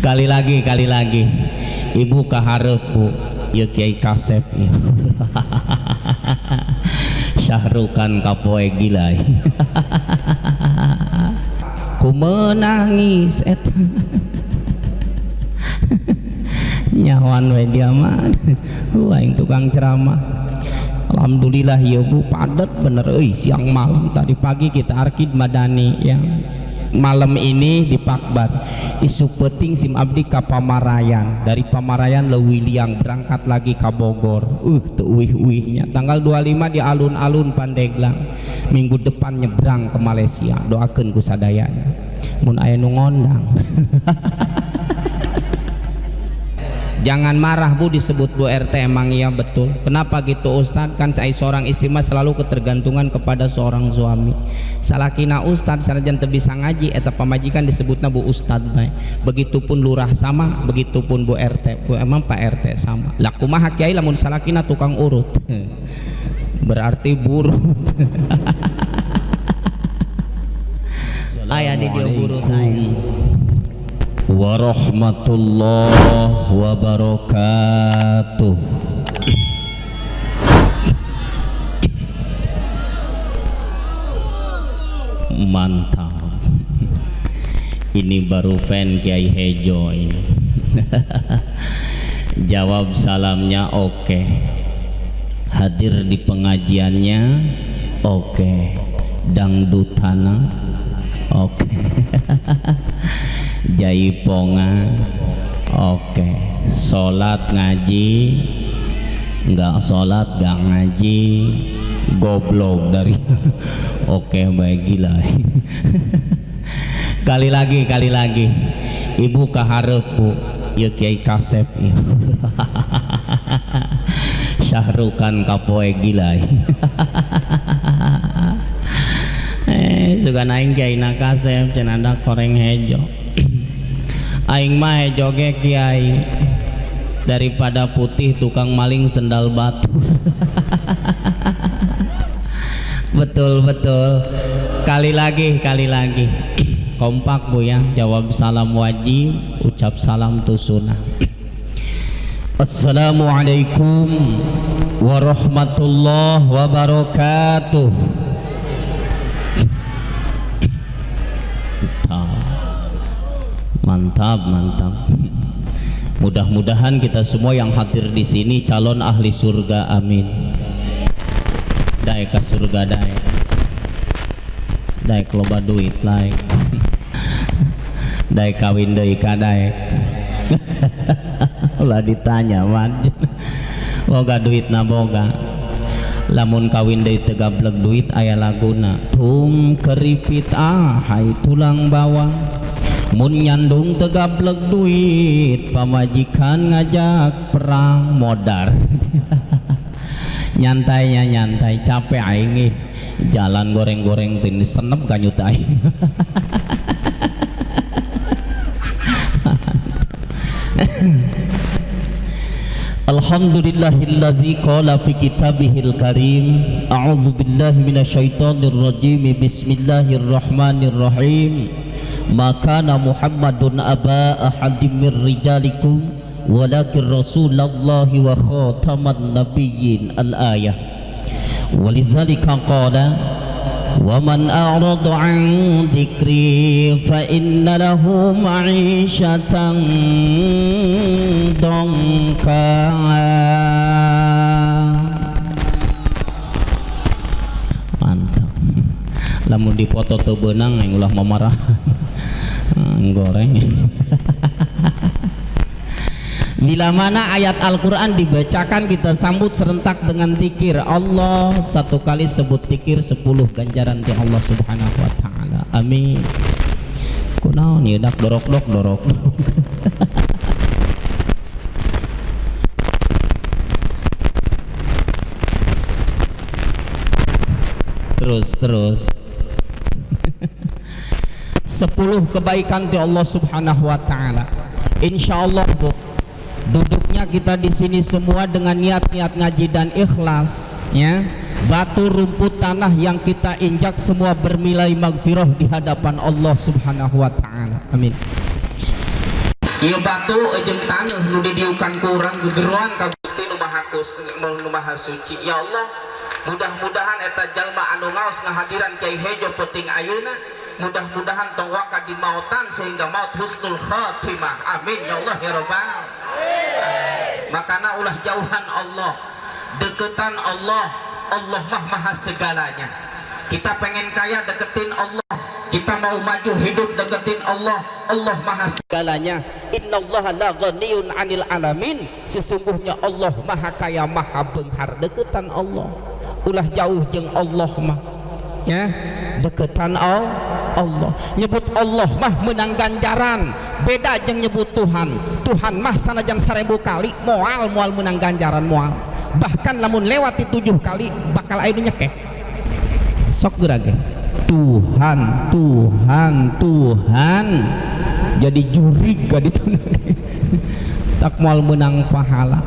Kali lagi, kali lagi. Ibu kaharep bu, ya Kiai Kasep. Syahrukan kapoe gila. Ku menangis eta. Nyawan we dia mah. Aing tukang ceramah. Alhamdulillah ya bu, padat bener euy siang malam. Tadi pagi kita arkid madani ya. Malam ini di Pakbar, isuk peting sim abdi ka Pamarayan, dari Pamarayan Leuwiliang berangkat lagi ka Bogor. Teu uih-uihnya. Tanggal 25 di alun-alun Pandeglang. Minggu depan nyebrang ke Malaysia. Doakeun ku sadayana. Mun aya nu ngondang. Jangan marah bu disebut Bu RT, emang iya betul. Kenapa gitu Ustadz? Kan cai seorang istri mah selalu ketergantungan kepada seorang suami. Salakina Ustadz sanajan teu bisa ngaji eta pamajikan disebutna Bu Ustadz bae. Begitupun lurah sama, begitupun Bu RT. Bu emang Pak RT sama. Lah kumaha kiai lamun salakina tukang urut. Berarti burut. Aya di dieu burut aya. Warahmatullahi wabarakatuh. Mantap. Ini baru fan Kiai Hejo ini. Jawab salamnya oke. Hadir di pengajiannya oke. Dangdutana oke. Jaipongan oke. Sholat ngaji, nggak sholat nggak ngaji, goblok dari. Oke baik gila. Kali lagi, kali lagi. Ibu kaharep bu, ya Kiai Kasep. Syahrukan kapoe gila. Sugan aing Kiai Kasep cenah koreng hejo. Aing mah hejo ge kiai, daripada putih tukang maling sendal batu. Betul betul. Kali lagi, kali lagi. Kompak bu ya, jawab salam wajib, ucap salam tu sunnah. Assalamualaikum warahmatullahi wabarakatuh. Mantap, mantap. Mudah-mudahan kita semua yang hadir di sini calon ahli surga, amin. Daek ka surga daek. Daek loba duit laek. Daek kawin deui ka daek. Ulah ditanya man. Boga duitna boga. Lamun kawin deui teu gablek duit aya laguna. Tum keripit ahai tulang bawang. Mun nyandung teu gablek duit pamajikan ngajak perang modar. Nyantainya nyantai, capek aing ih. Jalan goreng-goreng tini senep kanyut aing. Alhamdulillahilladzi qala fi kitabihil karim, a'udzu billahi minasyaitonir rajim, bismillahirrahmanirrahim. Ma kana Muhammadun aba ahadim mir rijalikum walakin rasulullahi wa khataman nabiyyin al-ayah. Walizalika qala wa man a'rada an dzikri fa inna lahu ma'isyatan dangka. Mantap. Lamun dipoto teu beunang aing ulah mamarah. Goreng. Bila mana ayat Al-Quran dibacakan kita sambut serentak dengan zikir Allah. Satu kali sebut zikir 10 ganjaran di Allah Subhanahu wa ta'ala. Amin. Kunaon ieu dak dorok-dok dorok-dok. Terus terus. 10 kebaikan di Allah Subhanahu wa ta'ala. Insya Allah bu, duduknya kita di sini semua dengan niat-niat ngaji dan ikhlas ya. Batu rumput tanah yang kita injak semua bernilai magfirah di hadapan Allah Subhanahu wa ta'ala. Amin. Ieu batu jeung taneuh nu didiukan ku urang gegeroan ka Gusti nu Maha nu Maha Suci. Ya Allah, mudah-mudahan eta jalma anu ngaos ngahadiran Kiai Hejo peuting ayeuna, mudah-mudahan tong waka di mautan sehingga maut husnul khatimah. Amin ya Allah ya rabbal. Makana ulah jauhan Allah, deketan Allah. Allah mah maha segalanya. Kita pengen kaya deketin Allah, kita mau maju hidup deketin Allah. Allah maha segalanya. Innallaha la ghaniyun 'anil alamin. Sesungguhnya Allah maha kaya maha benghar. Deketan Allah, ulah jauh jeung Allah mah ya, deketan Allah. Nyebut Allah mah menang ganjaran, beda jeung nyebut Tuhan. Tuhan mah sanajan 1000 kali moal moal menang ganjaran, moal. Bahkan lamun lewati 7 kali bakal aya nu nyekeh. Sok geura ge Tuhan Tuhan Tuhan jadi jurig ga ditu tak moal menang pahala.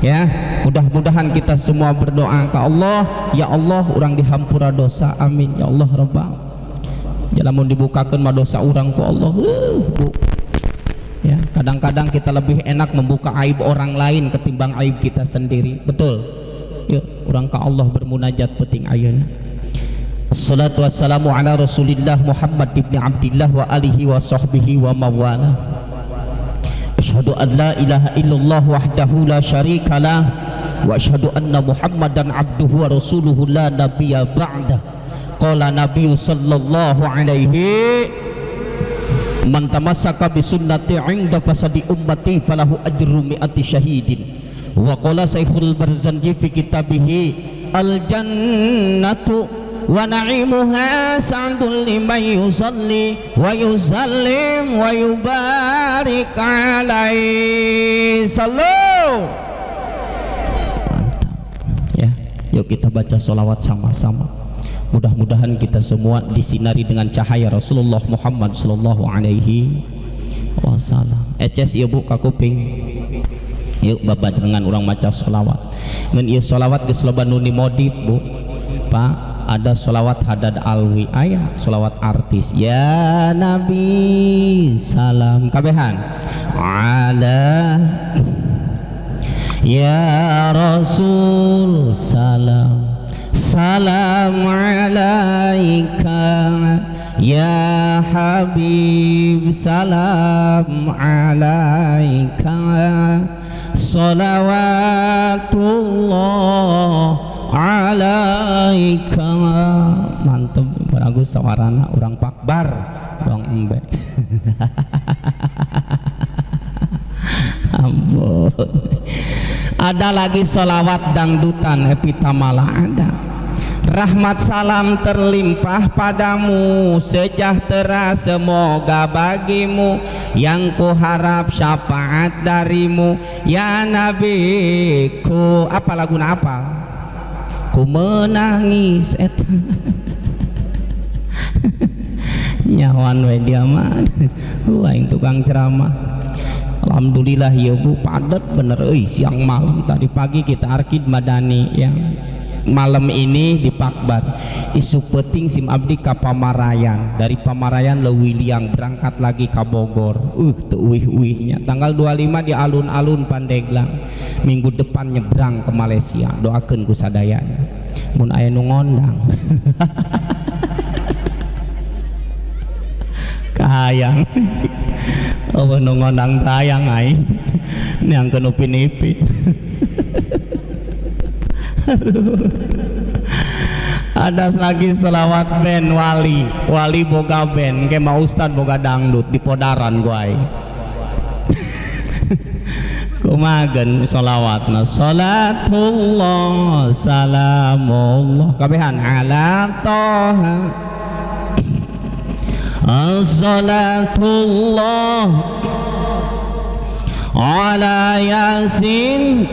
Ya, mudah-mudahan kita semua berdoa ke Allah, ya Allah urang dihampura dosa, amin ya Allah rabbal. Lamun dibukakeun mah dosa urang ku Allah, Bu. Ya, kadang-kadang kita lebih enak membuka aib orang lain ketimbang aib kita sendiri. Betul. Yuk, urang ka Allah bermunajat peuting ayeuna. Assalatu wassalamu ala Rasulillah Muhammad ibni Abdillah wa alihi wa sahbihi wa mawala. Asyhadu an la ilaha illallah wahdahu la syarikalah wa asyhadu anna Muhammadan abduhu wa rasuluhu la nabiyya ba'dah. Qala nabiyyu sallallahu alaihi man tamassaka bi sunnati 'inda fasadi ummati falahu ajru mi'ati syahidin. Wa qala Syekhul Barzanji fi kitabihi al jannatu wa na'imuha sa'dun liman yusalli wa yusallim wa yubarik alaihi. Sallu. Mantap ya, yuk kita baca sholawat sama-sama. Mudah-mudahan kita semua disinari dengan cahaya Rasulullah Muhammad sallallahu alaihi wasallam. Eces ieu Bu ka kuping. Yuk babarengan urang maca sholawat. Ngan ieu sholawat geus loba nu dimodif Bu. Pak, ada sholawat Haddad Alwi, aya sholawat artis ya Nabi salam kabehan ala ya Rasul salam salam alaika ya Habib salam alaika sholawatullah alaika. Mantep, bagus sawarana urang pakbar dong embe. Ampun. Ada lagi sholawat dangdutan Happy Tamala ada. Rahmat salam terlimpah padamu, sejahtera semoga bagimu, yang ku harap syafaat darimu ya Nabiku. Apa laguna apa? Ku menangis eta. Nyawan we dia mah. Aing tukang ceramah. Alhamdulillah ya Bu, padat bener euy siang malam. Tadi pagi kita arkid madani ya. Malam ini di Pakbar. Isuk peting sim abdi ka Pamarayan. Dari Pamarayan leuwih liang berangkat lagi ka Bogor. Teu uih-uihnya. Tanggal 25 di alun-alun Pandeglang. Minggu depan nyebrang ke Malaysia. Doakeun ku sadayana. Mun aya nu ngondang. Kahayang. Oh, nu ngondang tayang aing. Neangkeun Upin Ipin. Aduh. Ada lagi selawat band wali, wali boga band, ke mau ustad boga dangdut di podaran gua. Kumagen selawatna salatullah salamullah kabehan ala toha salatullah ala yasin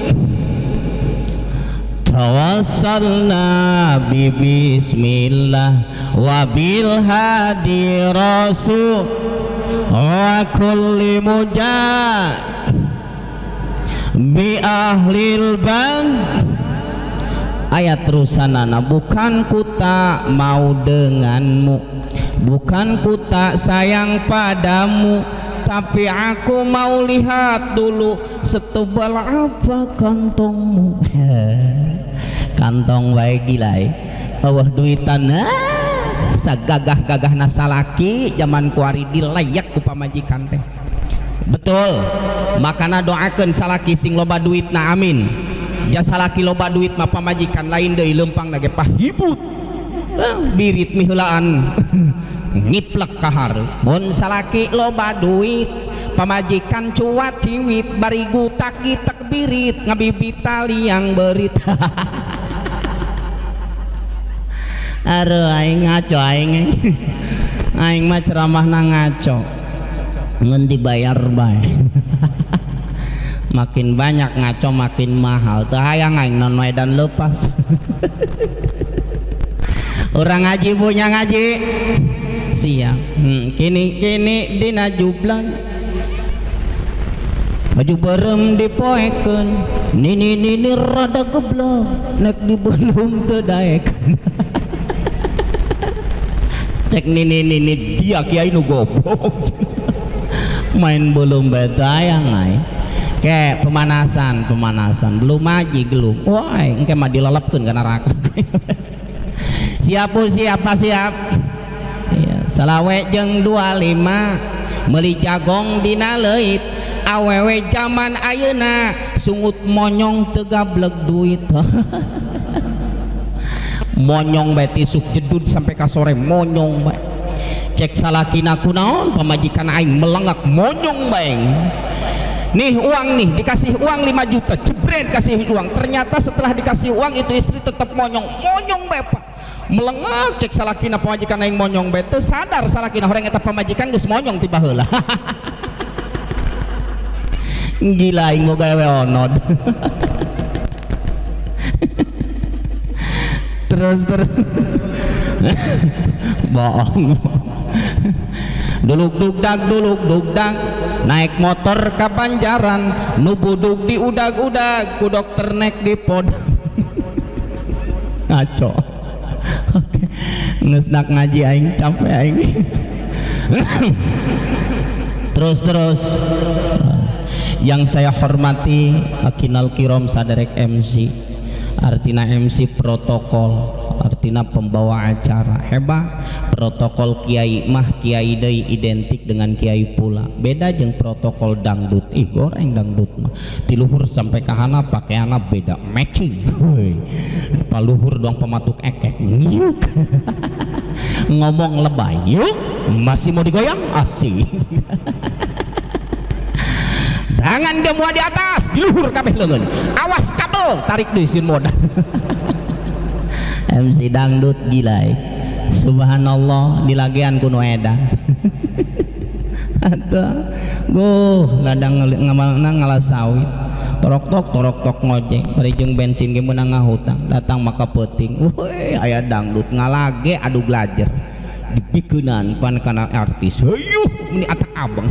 tawassalna bi bismillah wa bil hadi rasul wa kulli mujah bi ahlil band. Ayat terusanana, bukan ku tak mau denganmu, Bukan ku tak sayang padamu, tapi aku mau lihat dulu setebal apa kantongmu. Kantong bae gila eueuh duitan sagagah-gagahna salaki zaman kuari dilayak ku pamajikan teh. Betul, makana doakeun salaki sing loba duitna, amin. Jasa salaki loba duit mah pamajikan lain deui leumpang ge pahibut. Birit miheulaan ngiplek kahar. Mun salaki loba duit pamajikan cuat ciwit bari gutak gitek birit ngabibita liang berit. Aduh aing ngaco aing. Aing mah ceramahna ngaco. Ngeun dibayar bae. Makin banyak ngaco makin mahal. Teu hayang aing non dan lepas. Orang ngaji punya ngaji siang. Kini dina jublan baju berem dipoekeun, nini nini rada geblek nek dibelum teu daekeun. Cek nini nini dia kiai nu goblok. Main belum bae hayang aing. Kayak pemanasan belum ngaji gelum. Wah, engke mah dilelepkeun ka neraka. Siap siapa siap. Ya, salawe jeung 25 meuli jagong dina leuit, awewe zaman ayeuna sungut monyong teu gablek duit. Monyong bae tisuk jedud sampai ka sore monyong bae. Cek salakina kunaon pamajikan aing melengak monyong bae. Nih uang nih, dikasih uang 5 juta, jebret kasih uang. Ternyata setelah dikasih uang itu istri tetap monyong, monyong bae Pak. Melengak cek salakina pamajikan aing monyong bae. Teu sadar salakina horeng eta pamajikan geus monyong tiba heula. Gila aing boga ewe onod. Terus bohong. Duluk dugdag duluk dugdag naik motor ka Banjaran nu budug di udag-udag ku dokter nek di pod. Ngaco. Oke, geus nak ngaji aing capek aing. Terus. Yang saya hormati Akinal Kirom saderek MC. Artina MC protokol, artina pembawa acara hebat. Protokol kiai mah kiai deui identik dengan kiai pula. Beda jeung protokol dangdut. Ih goreng dangdut mah. Ti luhur sampai ka handap pakaianna beda matching. Heuy. Paluhur doang pematuk ekek. Ngiuk. Ngomong lebay. Yuk, masih mau digoyang? Asik. Tangan semua di atas, di luhur kabeh leungeun. Awas kabel, tarik deui sin modal. MC dangdut gila. Subhanallah dilagian ku nu edan. Atuh guh ladang ngamalna ngalas sawit. Torok tok ngojek, bari jeung bensin ge meunang ngahutang. Datang maka peuting. Weuh aya dangdut ngalage adu glajer. Dipikeunan pan kana artis. Hayuh meni atak abang.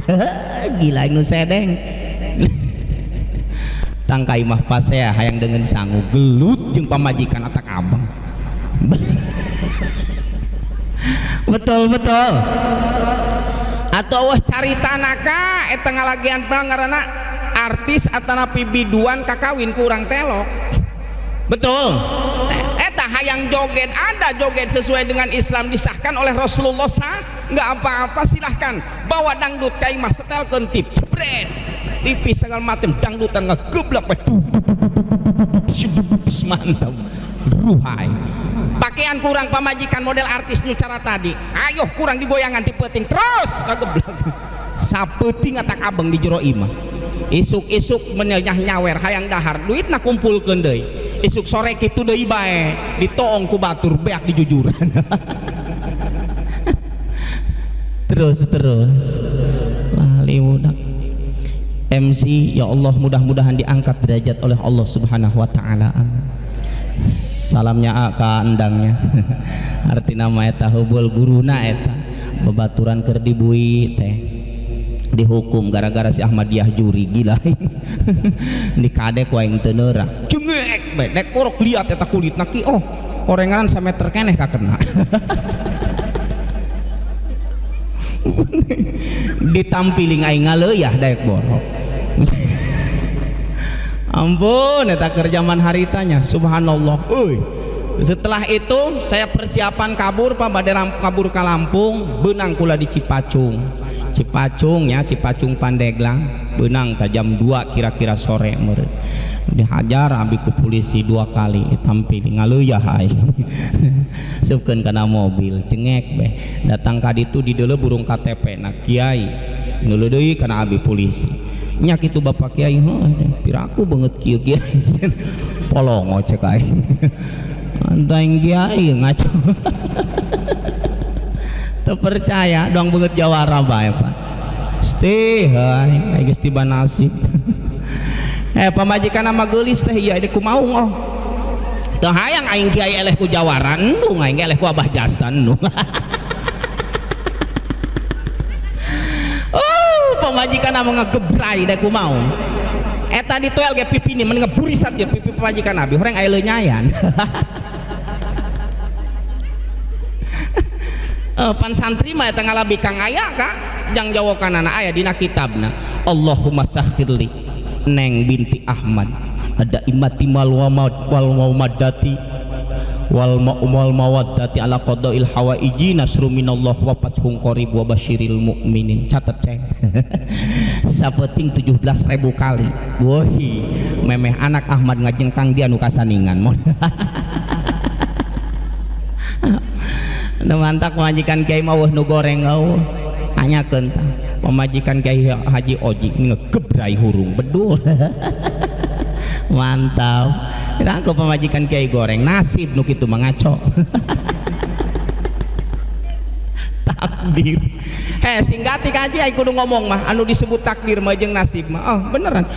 Gila nu sedeng. Tangkai mah pasea hayang dengan sangu gelut jeung pamajikan atak abang. Betul. Atau wah carita naka eta ngalagian pangaranna artis atanapi biduan kakawin kurang telok. Betul. Eta hayang joget, ada joget sesuai dengan Islam disahkan oleh Rasulullah sah, nggak apa-apa silahkan bawa dangdut ka imah setelkeun tip jebret. TV segala macam dangdutan ngegeblak mantap ruhai. Pakaian kurang pamajikan model artis nu cara tadi, ayo kurang digoyangan ti peuting terus ngageblak sapeuting atak abeng di jero imah. Isuk-isuk menyah nyawer hayang dahar duitna kumpulkeun deui. Isuk sore kitu deui bae ditoong ku batur beak dijujuran. Terus lali budak. MC ya Allah mudah-mudahan diangkat derajat oleh Allah Subhanahu wa taala. Salamnya ka endangnya. Artina mah eta hubul guruna eta babaturan keur dibui teh dihukum gara-gara si Ahmadiyah juri gila. Dikadek wae teu neurak. Cengek bae dek orok liat eta kulitna ki oh orengan sameter keneh kakena. Ditampiling aing ngaleuyah daek borok. Ampun eta keur jaman haritanya subhanallah. Euy. Setelah itu saya persiapan kabur Pak, bade kabur ka Lampung, beunang kula di Cipacung. Cipacung ya, Cipacung Pandeglang, beunang ta jam 2 kira-kira sore meureun. Dihajar abi ku polisi 2 kali ditampili ngaleuya aing. Supkeun kana mobil, cengek beh. Datang ka ditu dideuleu burung KTP na kiai. Neuleuh deui kana abi polisi. Nya kitu bapak kiai, heuh piraku beungeut kieu kiai. Polongo cek aing. Anteng kiai ngaco. Teu percaya doang beungeut jawara bae Pak. Steh heuh geus tiba nasib. Pamajikan mah geulis teh ieu kumaha oh. Teu hayang aing kiai eleh ku jawara endung aing eleh ku Abah Jastan endung. Oh, pamajikan mah ngagebrai da kumaha. Eta ditoel ge pipini mun ngeburisan ge pipi pamajikan abi horeng aya leunyayan. Pan santri mah eta ngalabi kang aya ka jang jawokanana aya dina kitabna Allahumma sakhirli Neng binti Ahmad ada imati mal wal maddati wal mawaddati ala qadail hawaiji nasru minallah wa fathun qarib wa basyiril mukminin. Catet ceng. Sapeting 17.000 kali. Woi, memeh anak Ahmad ngajengkang dia nu kasaningan. Nu mantak pamajikan kiai mah weuh nu goreng eueuh. Tanyakeun tah. Pamajikan kiai Haji Oji ngegebrai hurung bedul. Mantap. Kira aku pamajikan kiai goreng nasib nu kitu mah ngaco. Takdir. Heh singgati kaji ai kudu ngomong mah anu disebut takdir mah jeung nasib mah. Oh, beneran.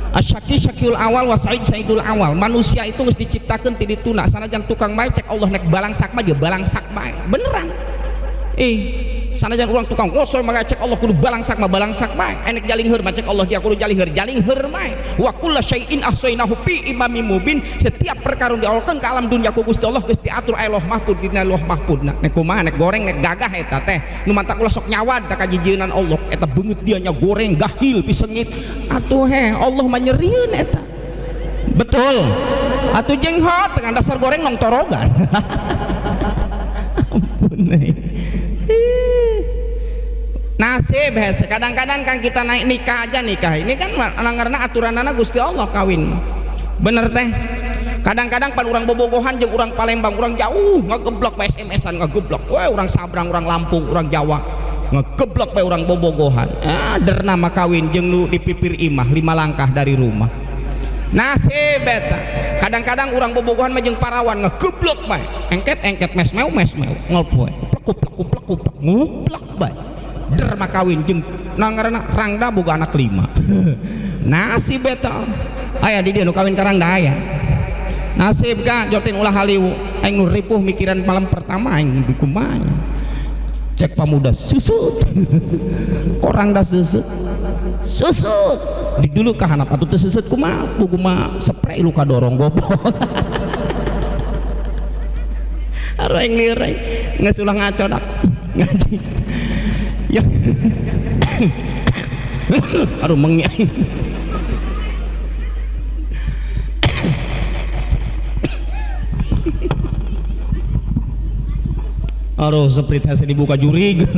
Asyaki syakil awal wa sa'id sa'idul awal. Manusia itu geus diciptakeun ti dituna sanajan tukang bae cek Allah nek balangsak mah dia balangsak bae. Beneran. Ih, sanajan urang tukang ngosoy mah cek Allah kudu balangsak mah balangsak bae. Enek jalingher mah cek Allah dia kudu jalingher, jalingher bae. Wa kullu syai'in ahsaynahu fi imamin mubin. Setiap perkara dialkeun ka alam dunya ku Gusti Allah geus diatur aya Lauh Mahfud dina Lauh Mahfudna. Nek kumaha nek goreng nek gagah eta teh. Nu mantak ulah sok nyawad ka jijieunnan Allah eta beungeut dia nya goreng gahil pisengit. Atuh heh Allah mah nyerieun eta. Betul. Atuh jenghot dengan dasar goreng nong torogan. Ampun euy. Nasib hese kadang-kadang kan kita naik nikah aja nikah ini kan karena aturanana Gusti Allah kawin bener teh. Kadang-kadang pan urang bobogohan jeung urang Palembang urang jauh ngageblok bae SMS-an ngageblok we urang Sabrang urang Lampung urang Jawa ngageblok bae urang bobogohan derna mah kawin jeung nu di pipir imah 5 langkah dari rumah. Nasib eta kadang-kadang urang bobogohan mah jeung parawan ngageblok bae engket-engket mes meu ngolpoe plek plek plek nguplek bae derma kawin jeung nangarana rangda boga anak 5. Nasib eta aya di dieu nu kawin ka rangda aya. Nasib ka jortin ulah haliwu aing nu ripuh mikiran malam pertama aing kumaha cek pamuda susut. Kok rangda susut susut di dulu ka hanap atuh teu susut kumaha kumaha spray luka dorong goblok. Aing lieur geus ulah ngaco dak ngaji. Ya. Aduh mengi. Aduh seprit hese dibuka jurig.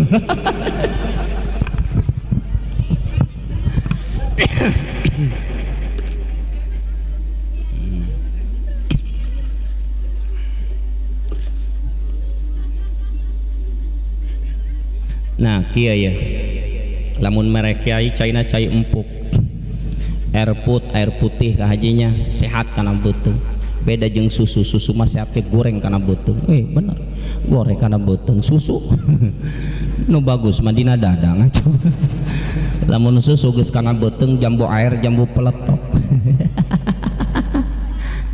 Nah kieu ya lamun merek kiai caina cai empuk air put air putih ka hajinya sehat kana beuteung beda jeung susu susu mah sehat ke goreng kana beuteung bener goreng kana beuteung susu. Nu bagus mah dina dada ngaco. Lamun susu geus kana beuteung jambu air jambu peletok.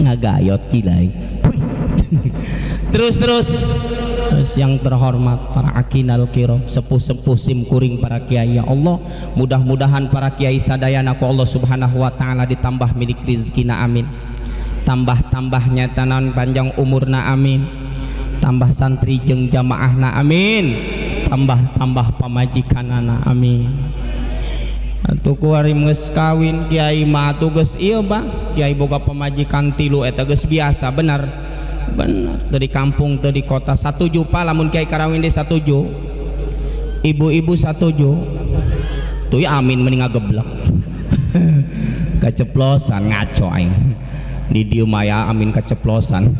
Ngagayot kilai. Terus terus yang terhormat para akinal kiram sepuh-sepuh simkuring para kiai ya Allah mudah-mudahan para kiai sadayana ku Allah subhanahu wa ta'ala ditambah milik rizkina amin, tambah-tambahnya tanan panjang umurna amin, tambah santri jeung jamaahna amin, Tambah-tambah pamajikanana, amin. Atuh kuari geus kawin kiai mah atuh geus ieu bah, kiai boga pamajikan 3 eta geus biasa, benar. Benar, dari kampung teu di kota satuju pa lamun kiai karawin deui satuju. Ibu-ibu satuju. Tuh ya amin mending ngageblek. Keceplosan ngaco aing. Di dieu mah ya amin keceplosan.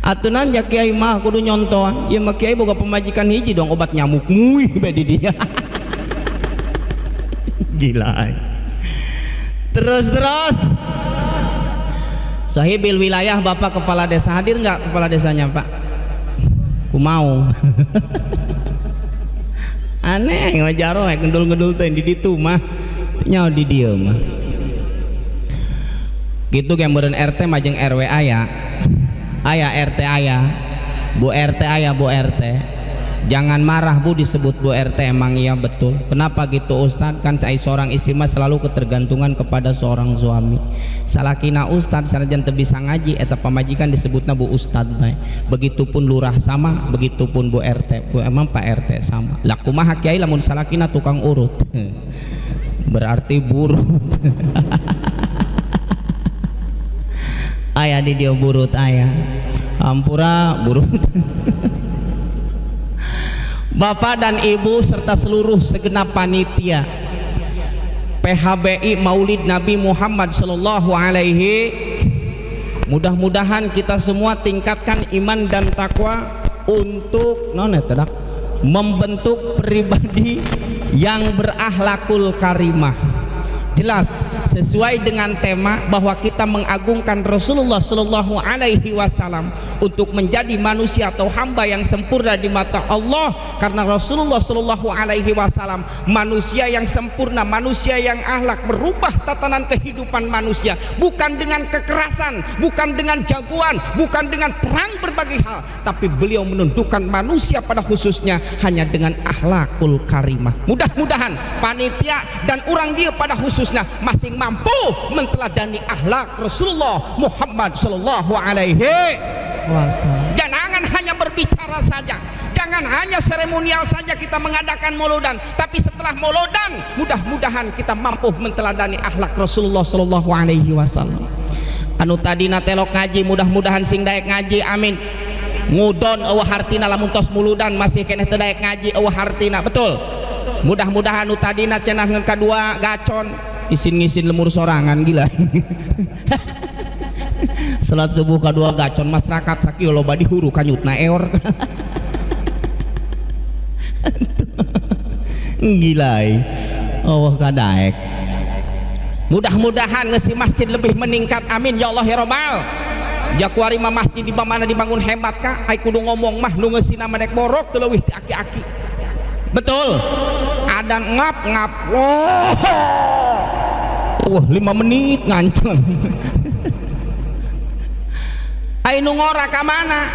Atunan ja kiai mah kudu nyontohan. Ieu mah kiai boga pamajikan hiji dong obat nyamuk muih bae di dia. Gila aing. Terus. Sahibil wilayah Bapak kepala desa hadir nggak kepala desanya Pak? Ku mau. Aneh ngajaro ngendul-ngendul teh di ditu mah. Nyaho di dieu mah. Kitu ge meureun RT mah jeung RW aya. Aya RT aya, Bu RT aya, Bu RT. Jangan marah Bu disebut Bu RT, emang iya betul. Kenapa gitu Ustad? Kan cai seorang istri mah selalu ketergantungan kepada seorang suami. Salakina Ustad sanajan teu bisa ngaji eta pamajikan disebutna Bu Ustad bae. Begitupun lurah sama, begitupun Bu RT. Bu emang Pak RT sama. Lah kumaha kiai lamun salakina tukang urut? Berarti burut. Aya di dia burut aya. Ampura burut. Bapak dan Ibu serta seluruh segenap panitia PHBI Maulid Nabi Muhammad Sallallahu Alaihi, mudah-mudahan kita semua tingkatkan iman dan takwa untuk membentuk pribadi yang berakhlakul karimah. Jelas sesuai dengan tema bahwa kita mengagungkan Rasulullah Shallallahu Alaihi Wasallam untuk menjadi manusia atau hamba yang sempurna di mata Allah, karena Rasulullah Shallallahu Alaihi Wasallam manusia yang sempurna, manusia yang akhlak, merubah tatanan kehidupan manusia bukan dengan kekerasan, bukan dengan jagoan, bukan dengan perang berbagai hal, tapi beliau menundukkan manusia pada khususnya hanya dengan akhlakul karimah. Mudah-mudahan panitia dan orang dia pada khususnya masing mampu menteladani akhlak Rasulullah Muhammad Shallallahu Alaihi Wasallam. Jangan hanya berbicara saja, jangan hanya seremonial saja kita mengadakan muludan, tapi setelah muludan mudah-mudahan kita mampu menteladani akhlak Rasulullah Shallallahu Alaihi Wasallam. Anu tadina telok ngaji, mudah-mudahan sing daek ngaji, amin. Ngudon eueuh hartina lamun tos muludan masih keneh teu daek ngaji eueuh hartina, betul. Mudah-mudahan anu tadina cenah ngeun kadua gacon isin-ngisin lemur sorangan gila. Salat subuh kadua gacon masyarakat sakieu loba dihuru kanyutna eor. Gila. Allah kadaek. Mudah-mudahan ngesi masjid lebih meningkat, amin ya Allah ya robbal. Jakuari mah masjid di mana dibangun hebat kah? Ai kudu ngomong mah nu ngeusina mah dek borok teu leuwih ti aki-aki. Betul. Ada ngap-ngap. Wah, 5 menit nganceng. Ai nu ngora ka mana?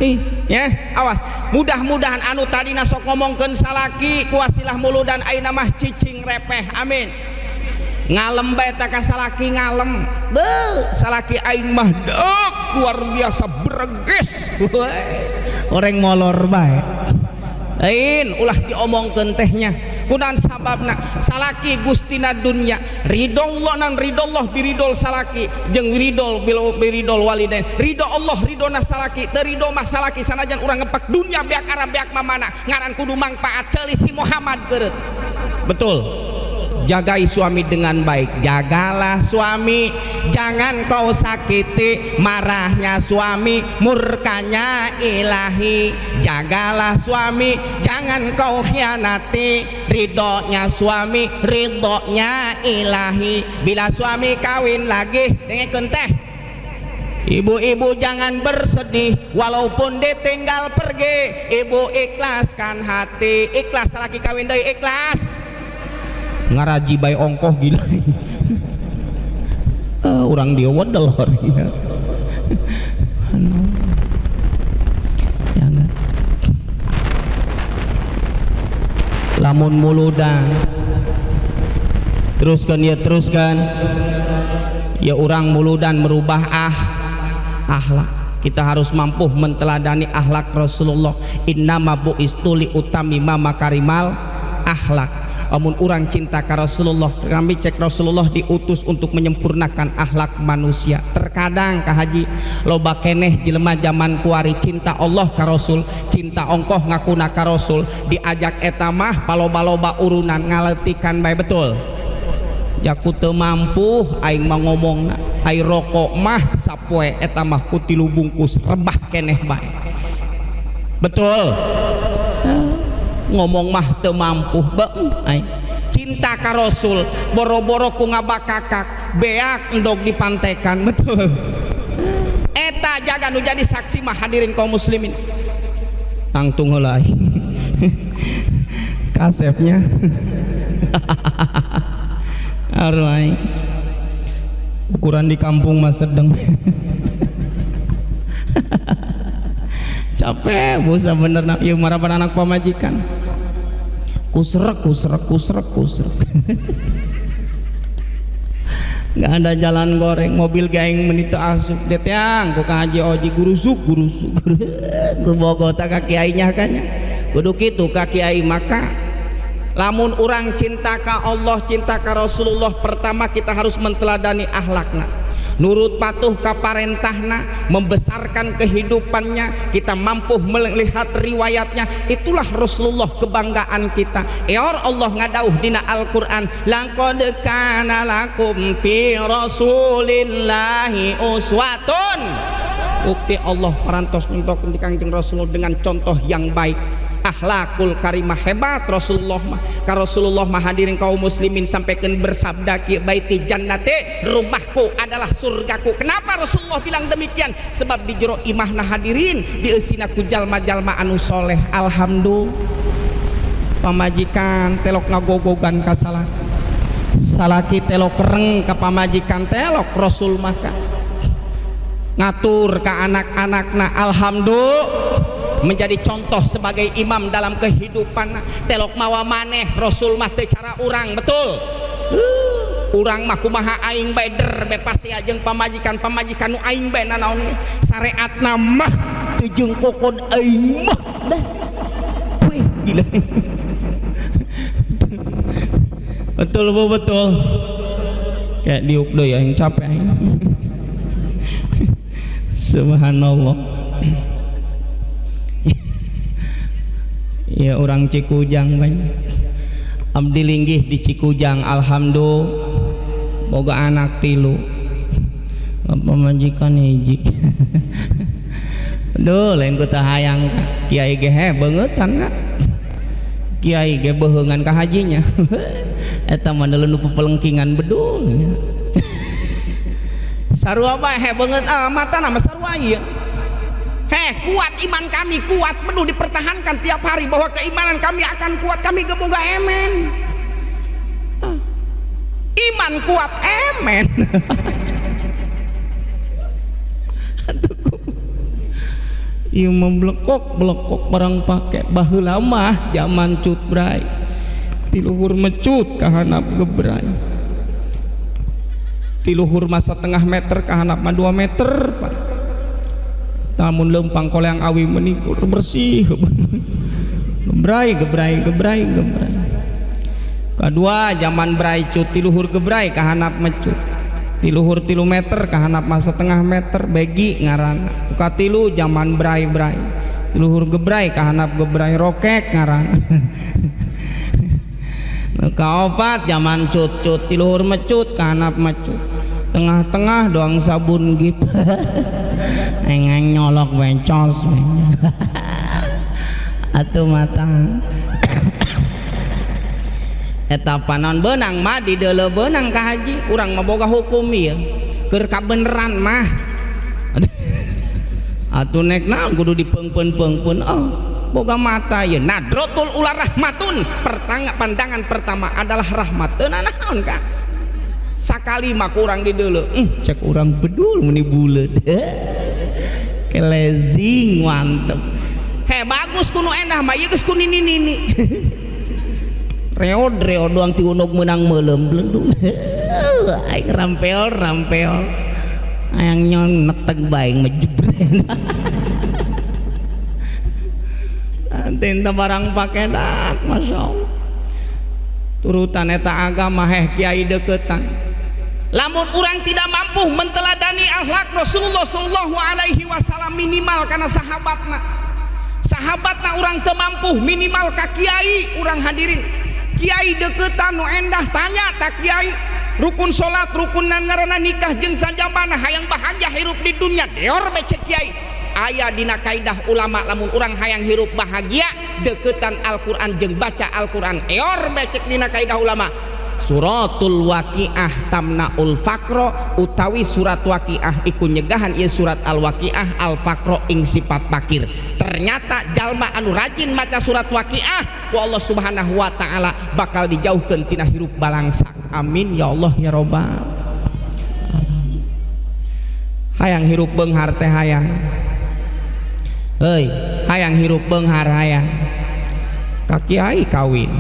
Ih, ya, awas. Mudah-mudahan anu tadina sok ngomongkeun salaki kuasilah muludan ayeuna mah cicing repeh, amin. Ngalem bae ta ka salaki ngalem. Beuh, salaki aing mah deuk luar biasa breges. Orang molor bae. Lain ulah diomongkeun tehnya. Kunaon sababna? Salaki gustina dunya, ridho Allah nan ridho Allah biridol salaki jeung ridol biridol walidain. Ridho Allah ridona salaki, teu ridho mah salaki sanajan urang ngepak dunya beak Arab beak mamana, ngaran kudu mangpaat ceuli si Muhammad keureut. Betul. Jagai suami dengan baik, jagalah suami, jangan kau sakiti, marahnya suami, murkanya ilahi. Jagalah suami, jangan kau khianati, ridhonya suami, ridhonya ilahi. Bila suami kawin lagi, dengekeun teh. Ibu-ibu jangan bersedih, walaupun ditinggal pergi, ibu ikhlaskan hati, ikhlas laki kawin deui ikhlas. Ngaraji bae ongkoh gila. Orang dia wedel orangnya. Jangan. Lamun muludan. Teruskan ya, teruskan. Ya orang muludan merubah akhlak. Kita harus mampu menteladani akhlak Rasulullah. Innama bu'istu li utammima makarimal akhlak. Amun urang cinta ka Rasulullah, kami cek Rasulullah diutus untuk menyempurnakan akhlak manusia. Terkadang ka haji loba keneh jelema zaman kuari cinta Allah ka Rasul, cinta ongkoh ngakuna ka Rasul, diajak eta mah paloba-loba urunan ngaletikan bae, betul. Jaku teu mampu aing mah ngomongna, ai rokok mah sapoe eta mah ku 3 bungkus rebah keneh bae. Betul. Ngomong mah teu mampu beuh aing. Cinta ka Rasul boro-boro ku ngabakakak beak endog dipantekan, betul. Eta jaga nu jadi saksi mah hadirin kaum muslimin. Tangtung heula aing. Kasepnya. Aduh aing. Ukuran di kampung mah sedeng. Capek busa bener nak ieu maraban anak pamajikan. Kusrek kusrek kusrek kusrek. Nggak ada jalan goreng, mobil gaeng menit asup deteang ku ka haji oji gurusuk gurusuk. Ku bogoh ta ka kiainya kanya. Kudu kitu ka kiai maka lamun urang cinta ka Allah, cinta ka Rasulullah, pertama kita harus menteladani akhlakna, nurut patuh ka parentahna, membesarkan kehidupannya, kita mampu melihat riwayatnya. Itulah Rasulullah kebanggaan kita. Eor Allah ngadauh dina Al-Qur'an, laqad kana lakum fi rasulillahi uswatun. Bukti Allah parantos nyontoh Kangjeng Rasulullah dengan contoh yang baik. Akhlakul karimah hebat Rasulullah mah. Ka Rasulullah mah hadirin kaum muslimin sampaikan bersabda ki baiti jannati, rumahku adalah surgaku. Kenapa Rasulullah bilang demikian? Sebab di jero imahna hadirin dieusina ku jalma-jalma anu soleh. Alhamdulillah. Pamajikan telok ngagogogan ka salaki, salaki telok reng ka pamajikan telok. Rasul mah ka ngatur ka anak-anakna. Alhamdulillah menjadi contoh sebagai imam dalam kehidupan. Telok mawa maneh Rasul mah teu cara urang, betul. Urang mah kumaha aing bae der be pasea jeung pamajikan, pamajikan nu aing bae nanaon syariatna mah teu jeung kokod aing mah. Dah. Weh gila. Betul bu, betul. Kayak diuk deui aing capek aing. Subhanallah. Ya orang Cikujang banyak. Abdi linggih di Cikujang, alhamdulillah boga anak 3, pamajikan hiji. Duh lain ku teu hayang ka kiai ge beungeutan ka. Kiai ge beuheungan ka hajinya. Eta mah nu pepelengkingan bedul. Sarua bae he beungeut matana mah sarua ieu. Heh, kuat iman kami, kuat, perlu dipertahankan tiap hari bahwa keimanan kami akan kuat, kami geboga emen. Iman kuat emen. Ieu memblekok blekok barang pake baheula mah zaman cut bray. Tiluhur mecut kahanap gebray. Tiluhur mah 1,5 meter kahanap mah 2 meter, Pak. Namun lempang koleang awi menikur bersih. Gebrai gebrai gebrai gebrai. Kedua zaman brai cut tiluhur gebrai kahanap mecut. Tiluhur 3 meter kahanap mah 1,5 meter begi ngaran. Katilu zaman brai brai. Tiluhur gebrai kahanap gebrai rokek ngaran. Kaopat zaman cut cut tiluhur mecut kahanap mecut. Tengah-tengah doang sabun gip. Engang nyolok bencos. Atuh mata. Eta panon beunang mah di deuleu beunang ka haji, urang mah boga hukum ieu. Keur kabeneran mah. Atuh nek naon kudu dipeungpeun-peungpeun. Oh, boga mata ieu. Nadrotul ula rahmatun. Pandangan pertama adalah rahmat. Teu nanaon ka? Sakali mah kurang di deuleu. Cek urang bedul meni buleud. Kelezing mantep. He bagus kuno endah mah ieu geus ku nini-nini. Reod reod doang ti unog meunang meuleum blendung. Aing rampeol rampeol. Hayang nyon neteg bae mejebren. Tenta barang pakedak Masya Allah. Turutan eta agama heh kiai deketan. Lamun urang tidak mampu menteladani akhlak Rasulullah sallallahu alaihi wasallam minimal karena sahabatna. Sahabatna urang teu mampu minimal ka kiai urang hadirin. Kiai deketan nu endah tanya ta kiai rukun salat rukun ngaranna nikah jeung sajabana hayang bahagia hirup di dunia deor becek kiai. Aya dina kaidah ulama lamun urang hayang hirup bahagia deketan Al-Qur'an jeung baca Al-Qur'an eor becek dina kaidah ulama. Suratul Waqiah tamnaul faqra utawi surat Waqiah iku nyegahan ieu surat Al-Waqiah al-faqra ing sifat fakir. Ternyata jalma anu rajin maca surat Waqiah ku Allah Subhanahu wa taala bakal dijauhkeun tina hirup balangsak. Amin ya Allah ya robbal. Hayang hirup beunghar teh hayang. Heuy, hayang hirup beunghar hayang. Ka kiai kawin.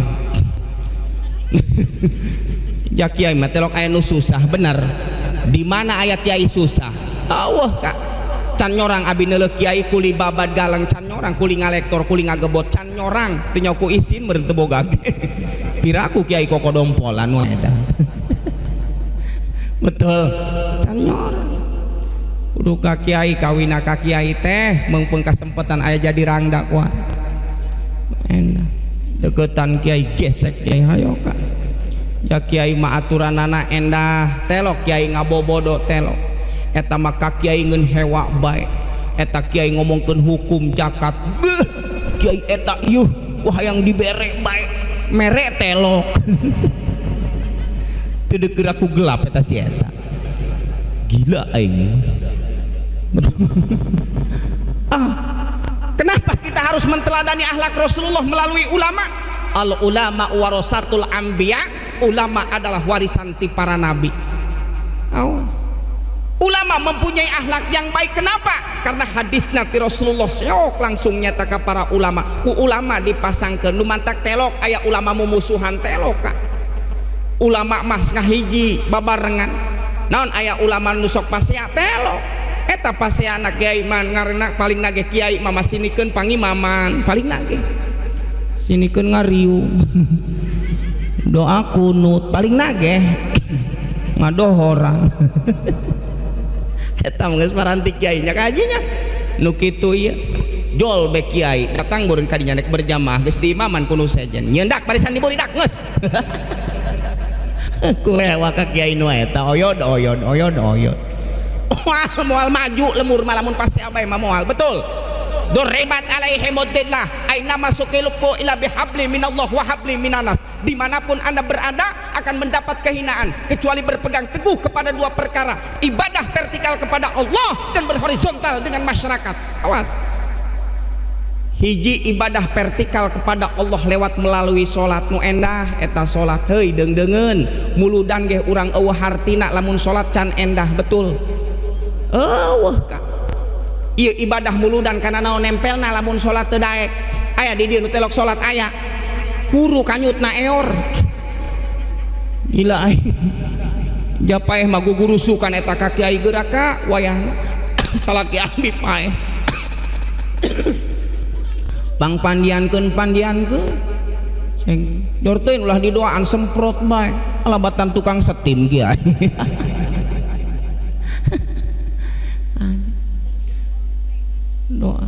Ja kiai mah telok aya nu susah bener. Di mana aya kiai susah? Aweuh Kak. Can nyorang abi neuleuh kiai kuli babad galang can nyorang kuli ngalektor kuli ngagebot can nyorang teu nyaku isin meureun teu boga ge. Piraku kiai kokodompolan nu eta. Betul. Can nyorang. Kudu ka kiai kawina ka kiai teh meungpeung kasempetan aya jadi rangda kuat. Enak. Deketan kiai gesek kiai hayo ka. Ya kiai mah aturanana endah telok kiai ngabobodo telok. Eta mah ka kiai ngeun hewa bae. Eta kiai ngomongkeun hukum zakat. Beuh, kiai eta ieuh wah hayang dibere bae. Mere telok. Teu deukeut aku gelap eta si eta. Gila aing. Ah, kenapa kita harus menteladani akhlak Rasulullah melalui ulama? Al ulama warasatul anbiya, ulama adalah warisan ti para nabi. Awas. Ulama mempunyai akhlak yang baik. Kenapa? Karena hadis nanti Rasulullah seok langsung nyata ke para ulama. Ku ulama dipasangkeun nu mantak telok aya ulama mumusuhan telok ka. Ulama mah ngahiji babarengan. Naon aya ulama nu sok pasea telok. Eta pasea anak kiai man ngaranna paling nageh kiai mama sinikeun pangimaman paling nageh. Sinikeun ngariung. Doa kunut paling nageh. Ngadohoran. Eta geus paranti kiai nya kajinya. Nu kitu ieu. Jol be kiai datang meureun ka dinya nek berjamaah geus diimaman ku nu sejen. Nyeundak barisan diburidak geus. Kulewa ka kiai nu eta oyod oyod oyod oyod. Moal moal maju lemur malamun pasea bae mah moal betul. Duribat alaihimudillah aina masukilupu ila bihabli minallah wa habli minanas. Dimanapun anda berada akan mendapat kehinaan kecuali berpegang teguh kepada dua perkara, ibadah vertikal kepada Allah dan berhorizontal dengan masyarakat. Awas. Hiji ibadah vertikal kepada Allah lewat melalui salat nu endah eta salat heuy deung-deungeun muludan geh urang eueuh hartina lamun salat can endah betul. Eueuh ka. Ieu ibadah muludan kana naon nempelna lamun salat teu daek. Aya di dieu nu telok salat aya. Huru kanyutna eor. Gila aing. Japaeh mah gugurusukan eta ka kiai geura ka wayahna. Salaki abi paeh. Bang pandiankeun pandiankeun. Sing jorteun ulah didoaan semprot bae. Alabatan tukang setim kiai. Doa.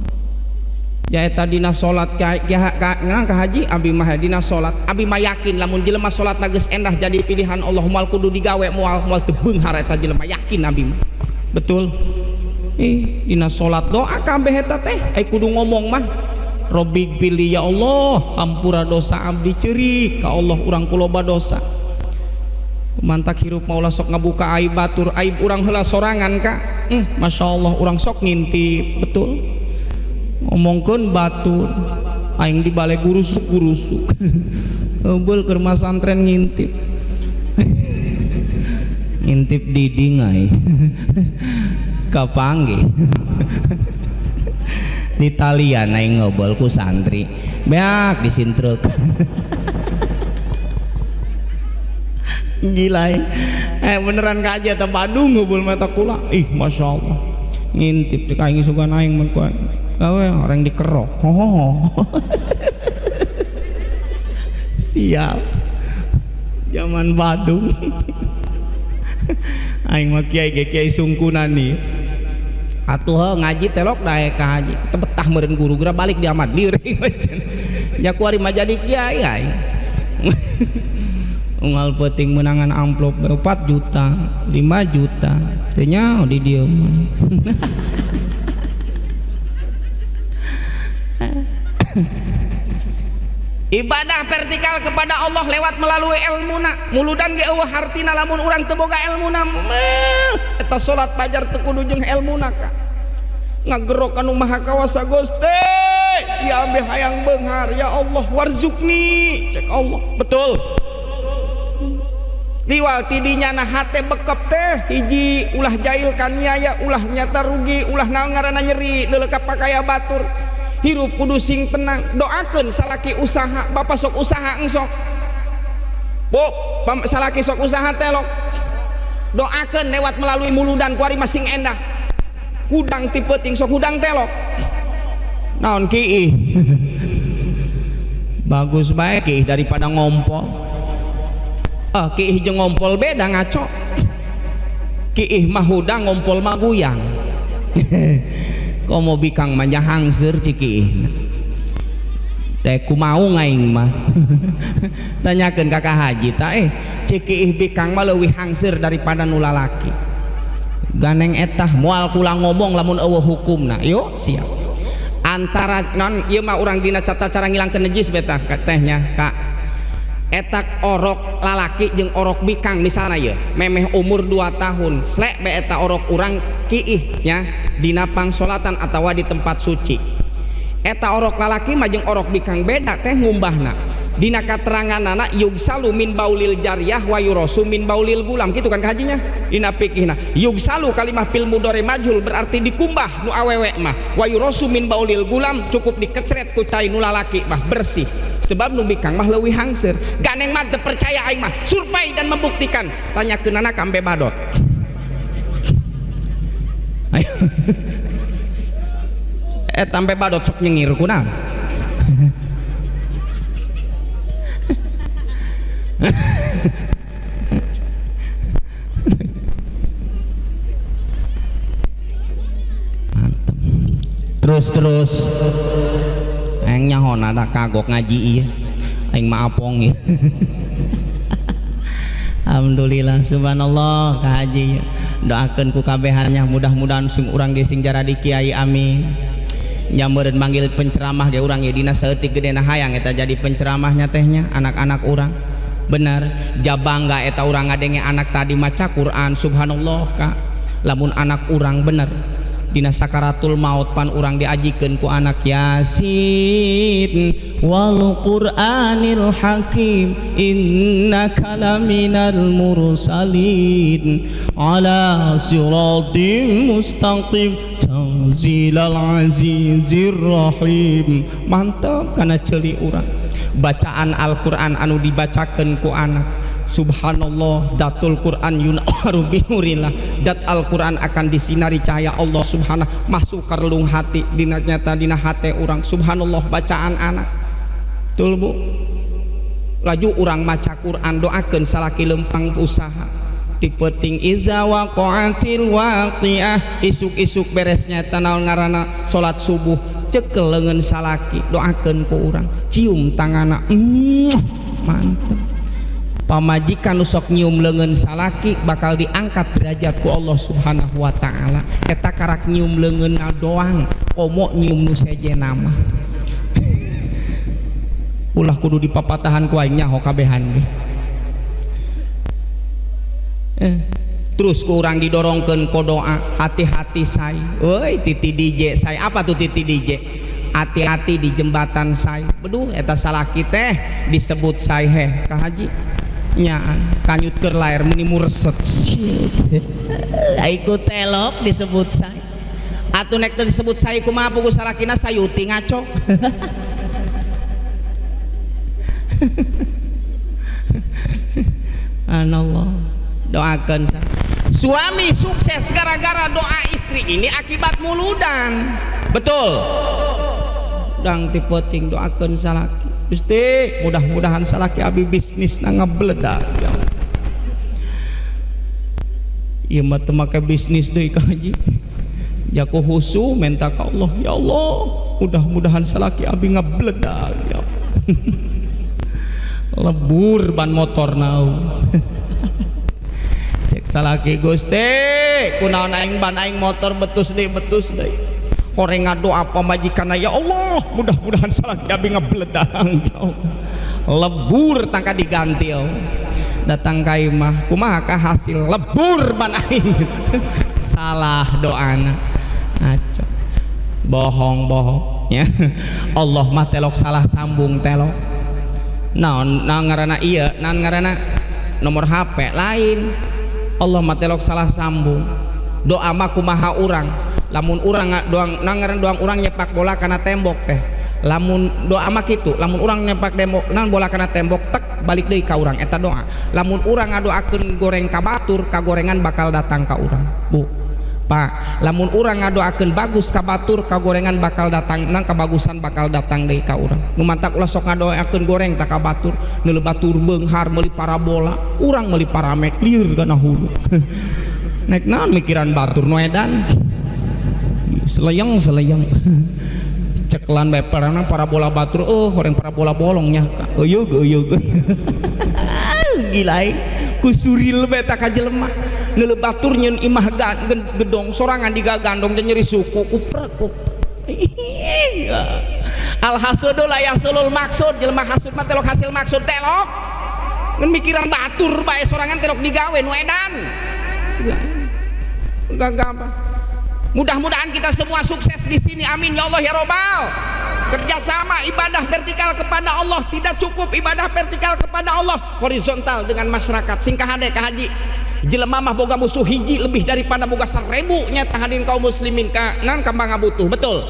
Ja eta dina salat ka ngarang ka haji abi mah dina salat abi mah yakin lamun jelema salatna geus endah jadi pilihan Allah moal kudu digawe moal moal teu beunghar eta jelema yakin abi mah. Betul. Ih dina salat doa kabeh eta teh ai kudu ngomong mah Robbig pilih ya Allah hampura dosa abdi ceurik ka Allah urang kuloba dosa. Mantak hirup maulah sok ngabuka aib batur aib urang heula sorangan ka. Masya Allah urang sok ngintip betul. Ngomongkeun batur aing di balik gurusuk-gurusuk. Eubeul keur masantren ngintip. Ngintip diding aing. Kapanggih. Di talian aing ngobrol ku santri. Beak disintruk. Gila Beneran kaji atau Badung ngubul mata kula. Ih, masya Allah. Ngintip cek aing sugan aing mah ku gawe orang dikerok. Hohoho. Siap. Zaman Badung. Aing mah kiai ge kiai sungkunan nih. Atuh heuh ngaji telok daek ka haji. Teu betah meureun guru geura balik di amat liring. Nya kuari mah jadi kiai aing. Unggal peuting menangan amplop 4 juta, 5 juta. Teu nyaho di dieu mah. Ibadah vertikal kepada Allah lewat melalui ilmuna. Muludan ge eueuh hartina lamun urang teu boga ilmuna. Eta salat fajar teu kudu jeung ilmuna ka. Ngagerok anu Maha Kawasa Gusti. Ya abeh hayang beunghar ya Allah warzukni. Cek Allah. Betul. Liwal tidinya na hate bekep teh hiji ulah jail kaniaya ulah nyata rugi ulah naon ngaranna nyeri neuleuh pakaya batur. Hirup kudu sing tenang, doakeun salaki usaha, bapak sok usaha engsok. Bu, salaki sok usaha telok. Doakeun lewat melalui muludan kuari mah sing endah. Hudang ti peuting sok hudang telok. Naon kiih. Bagus bae kiih daripada ngompol. Ah, kiih jeung ngompol beda ngaco. Kiih mah hudang ngompol mah guyang. Komo bikang mah hangseur cikiih. Dek kumau ngaing mah. Tanyakeun ka Ka Haji ta cikiih bikang mah leuwih hangseur daripada nu lalaki. Ganeng etah moal kula ngomong lamun eueuh hukumna. Yuk siap. Antara non ieu mah urang dina tata cara ngilangkeun najis betah tehnya Kak. Etak orok lalaki jeung orok bikang misalna ieu memeh umur 2 tahun slek be eta orok urang kiih nya dina pangsolatan atawa di tempat suci. Eta orok lalaki mah jeung orok bikang beda teh ngumbahna. Dina kateranganana yugsalu min baulil jariyah wa yurasu min baulil gulam kitu kan ka hajinya dina fikihna. Yugsalu kalimah fil mudhari majhul berarti dikumbah nu awewe mah, wa yurasu min baulil gulam cukup dikecret ku cai nu lalaki mah bersih. Sebab nu bikang mah leuwih hangseur. Ganeng mah teu percaya aing mah survei dan membuktikan. Tanyakeunana ka ambe badot. Ayo. Tampe badot sok nyengir kunaon. Mantep. Terus aing nyahona da kagok ngaji ieu. Aing mah apong ieu. Alhamdulillah subhanallah ka haji. Doakeun ku kabehannya mudah-mudahan sing urang ge sing jaradi kiai amin. Nya meureun manggil penceramah ge urang ge dina saeutik gedena hayang eta jadi penceramahnya tehnya anak-anak urang. Bener, jabangga eta urang ngadenge anak tadi maca Quran subhanallah ka. Lamun anak urang bener dina sakaratul maut pan urang diajikeun ku anak Yasin wal Qur'anil Hakim innaka laminal mursalin ala siratim mustaqim tanzilal azizir rahim. Mantap kana ceuli urang bacaan Al-Qur'an anu dibacakeun ku anak. Subhanallah, datul Quran yunawwaru binurillah. Dat Al-Quran akan disinari cahaya Allah subhanahu, masuk ke relung hati dina nyata dina hate urang. Subhanallah bacaan anak. Betul Bu. Laju urang maca Quran doakeun salaki lempang usaha. Ti peuting iza waqa'atil waqiah, isuk-isuk beresnya naon ngaranna salat subuh cekel leungeun salaki doakeun ku urang, cium tanganna. Mantep. Pamajikan nu sok nyium leungeun salaki bakal diangkat derajat ku Allah Subhanahu wa taala. Eta karak nyium leungeunna doang, komo nyium nu sejenna mah. Ulah kudu dipapatahan ku aing nyaho kabehan ge. Terus ku urang didorongkeun ku doa, hati-hati say. Euy titi DJ say, apa tuh titi DJ? Hati-hati di jembatan say. Beduh eta salaki teh disebut say heh ka haji. Nyaan kanyut keur lair meni mureset. Ai ku telok disebut say. Atuh nek teu disebut say kumaha pugu salakina sayuti ngaco. Anallah. Doakeun suami sukses gara-gara doa istri ini akibat muludan. Betul. Dang ti peuting doakeun salaki. Gusti, mudah-mudahan salaki abi bisnisna ngabledag. Ieu mah teu make bisnis deui ka haji. Jaku husu minta ka Allah, ya Allah, mudah-mudahan salaki abi ngabledag ya. Lebur ban motor nau. Cek salaki Gusti, kunaon aing ban aing motor betus deui betus deui. Horeng ngadoa pamajikanna ya Allah, mudah-mudahan salaki abi ngabledag ya Allah. Lebur tangka diganti ya. Datang ka imah, kumaha ka hasil lebur ban aing. Salah doana. Ngaco. Bohong-bohong ya. Allah mah telok salah sambung telok. Naon naon ngaranna ieu, naon ngaranna nomor HP lain. Allah mah telok salah sambung. Doa mah kumaha urang. Lamun urang doang naon ngaranna doang urang nyepak bola kana tembok teh. Lamun doa mah kitu, lamun urang nyepak tembok, naon bola kana tembok tek balik deui ka urang eta doa. Lamun urang ngadoakeun goreng ka batur, kagorengan bakal datang ka urang. Bu, Pak, lamun urang ngadoakeun bagus ka batur, kagorengan bakal datang, nang kabagusan bakal datang deui ka urang. Nu mantak ulah sok ngadoakeun goreng tak ka batur, neuleuh batur beunghar meuli parabola, urang meuli paramek lieur kana hulu. Nek naon mikiran batur nu edan. Seleyeng-seleyeng. Ceklan bae parana parabola batur, oh horeng parabola bolongnya euyeuh euyeuh. Gila ku suril bae ta ka jelema. Neuleuh batur nyeun imah gedong sorangan digagandong teh nyeri suku kuprek kuprek. Al hasudul la yahsulul maksud, jelema hasud mah telok hasil maksud telok. Ngan mikiran batur bae sorangan telok digawe nu edan. Gagah. Mudah-mudahan kita semua sukses di sini. Amin ya Allah ya Robbal. Kerjasama ibadah vertikal kepada Allah, tidak cukup ibadah vertikal kepada Allah, horizontal dengan masyarakat. Singkah hade ka haji. Jelema mah boga musuh hiji lebih daripada boga 1000 nyata hadin kaum muslimin ka nan kambang ngabutuh. Betul.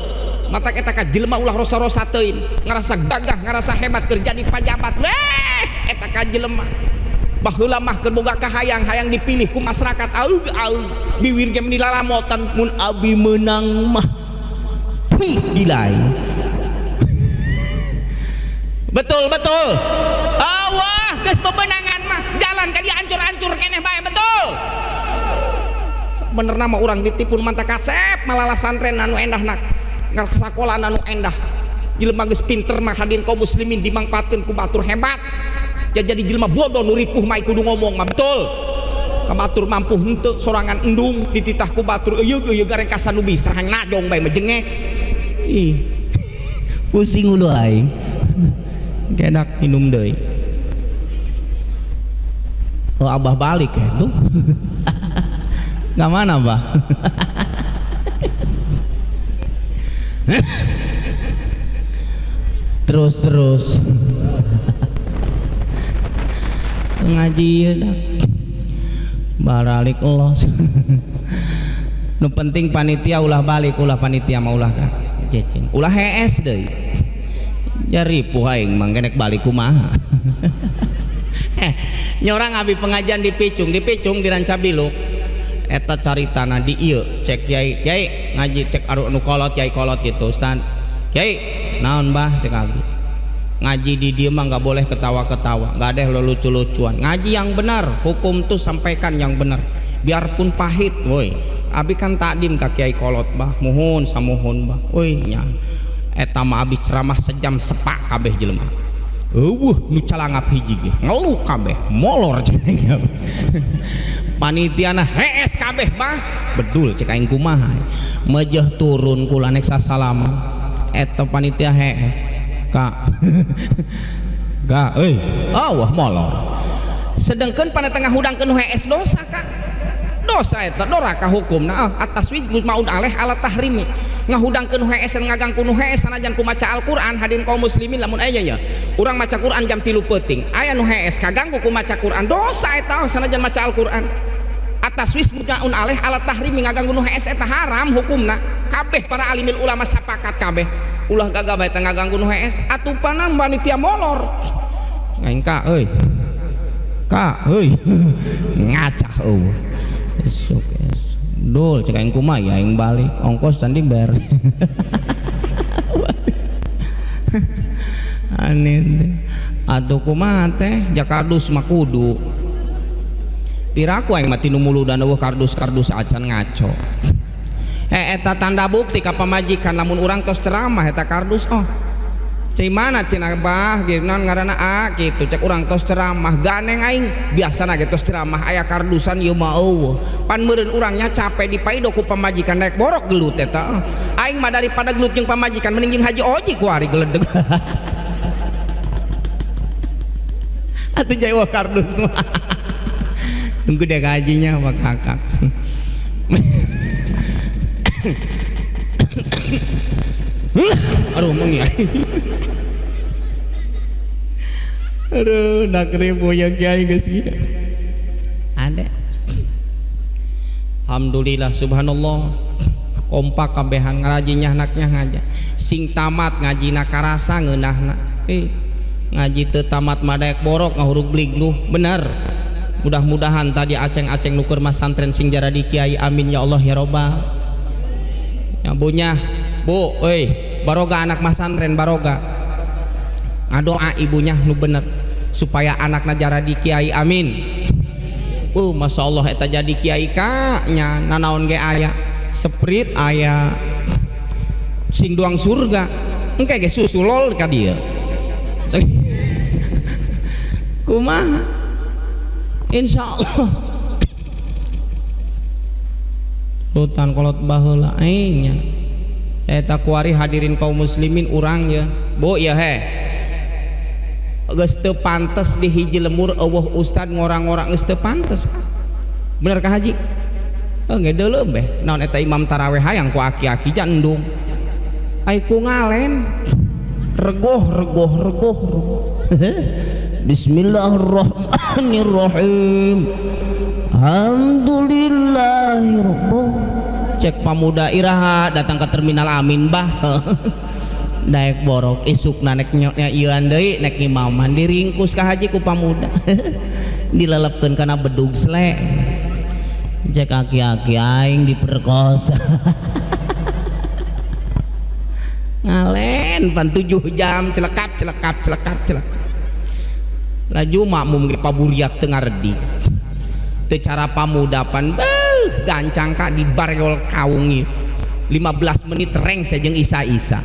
Mata eta ka jelema ulah rosa-rosa teuing, ngarasa gagah, ngarasa hebat kerja di pajabat. Weh, eta ka jelema. Baheula mah keur boga kahayang, hayang dipilih ku masyarakat. Aug aug biwir ge meni lalamotan mun abi meunang mah. Hi gilai. Betul betul. Allah geus bebenangan mah jalan ka dia ancur-ancur keneh bae betul. Bener nama urang ditipun manta kasep malalah santren anu endahna sakola anu endah. Jelema geus pinter mah hadin kaum muslimin dimangpaatkeun ku batur hebat. Ya jadi jelema bodoh nu ripuh mah kudu ngomong mah betul. Ka batur mampu henteu sorangan endung dititah ku batur euyeug euyeug gareng kasan nu bisa hang najong bae mah jengek. Ih. Pusing ulu aing. Kedak minum deui. Oh abah balik ya tuh. Enggak mana abah? Terus terus. Ngaji ya dah. Baralik los. Nu penting panitia ulah balik, ulah panitia mah ulah ka ceceng. Ulah hees deui. Ya ripuh aing mah kenek balik kumaha. Nyorang abi pengajian di Picung, di Picung di Rancabiluk. Eta caritana di ieu cek kiai, kiai ngaji cek anu kolot, kiai kolot gitu, Ustaz. Kiai, naon bah cek abi. Ngaji di dieu mah nggak boleh ketawa-ketawa, nggak ada yang lucu-lucuan. Ngaji yang benar, hukum tuh sampaikan yang benar, biarpun pahit, woi. Abi kan takdim ka kiai kolot bah, muhun samuhun bah, woi nya. Eta mah abi ceramah sejam sepak kabeh jelema. Eueuh nu calangap hiji ge, ngeluh kabeh, molor cenah. Panitiana hees kabeh bah, bedul cek aing kumaha. Mejeh turun kula nek sasalama. Eta panitia hees. Kak. Kak, euy, awah molor. Sedengkeun pada tengah hudangkeun hees dosa kak. Dosa eta doraka hukumna atas wi maun aleh ala tahrimi. Ngahudangkeun hees ngagangku nu hees sanajan ku maca Al-Qur'an hadin kaum muslimin lamun aya nya. Urang maca Qur'an jam 3 peuting, aya nu hees kaganggu ku maca Qur'an dosa eta sanajan maca Al-Qur'an. Atas wis maun aleh ala tahrimi ngaganggu nu hees eta haram hukumna. Kabeh para alimil ulama sapakat kabeh. Ulah gagah bae teh ngaganggu nu hees atupana panitia molor. Aing ka euy. Kak, heuy. Ngacah eueuh. Esuk esuk. Dul cek aing kumaha ya aing balik ongkos can dibayar. Aneh teh. Atuh kumaha teh ja kardus mah kudu. Piraku aing mah tinu muludan eueuh kardus-kardus acan ngaco. Eta tanda bukti ka pamajikan lamun urang tos ceramah eta kardus oh. Cai mana cenah bah gitu naon ngaranna a kitu cek urang tos ceramah ganeng aing biasana ge tos ceramah aya kardusan ieu mah eueuh. Pan meureun urangnya capek dipaido ku pamajikan daek borok gelut eta. Aing mah daripada gelut jeung pamajikan mending jeung Haji Oji ku ari geledeg. Atuh jai wah kardus mah. Nunggu dia gajinya mah kakak. Aduh mengi. Aduh nak ribu yang kiai geus ieu. Ada. Alhamdulillah subhanallah. Kompak kabehan ngaraji nyahnaknya ngaja. Sing tamat ngajina karasa ngeunahna. Ngaji teu tamat mah daek borok ngahurug bligluh. Bener. Mudah-mudahan tadi aceng-aceng nuker masantren sing jaradi kiai amin ya Allah ya robbal. Ya bunyah bu, euy, baroga anak masantren baroga. Ngadoa ibunya nu bener supaya anakna jaradi kiai amin. Masya Allah eta jadi kiai ka nya nanaon ge aya, seprit aya, sing duang surga. Engke ge susulol ka dieu. Kumaha? Insya Allah. Rutan kolot baheula aing nya. Eta kuari hadirin kaum muslimin urang ya. Bu ya he. Geus teu pantes di hiji lemur eueuh ustad ngorang-ngorang geus teu pantes. Bener ka haji? Heuh ge deuleu beh. Naon eta imam taraweh hayang ku aki-aki jandung. Ai ku ngalen. Regoh regoh regoh regoh. Bismillahirrahmanirrahim. Alhamdulillahirabbil. Cek pamuda iraha datang ke terminal amin bah. Daek borok isuk nanek nyoknya ieuan deui nek imaman diringkus ka haji ku pamuda. Dilelepkeun kana bedug sle. Cek aki-aki aing diperkosa. Ngalen pan 7 jam celekap celekap celekap celekap. Laju makmum ge paburiak teu ngaredi. Teu cara pamuda pan beuh gancang ka di bareol kaung ieu. 15 menit rengse jeung isa-isa.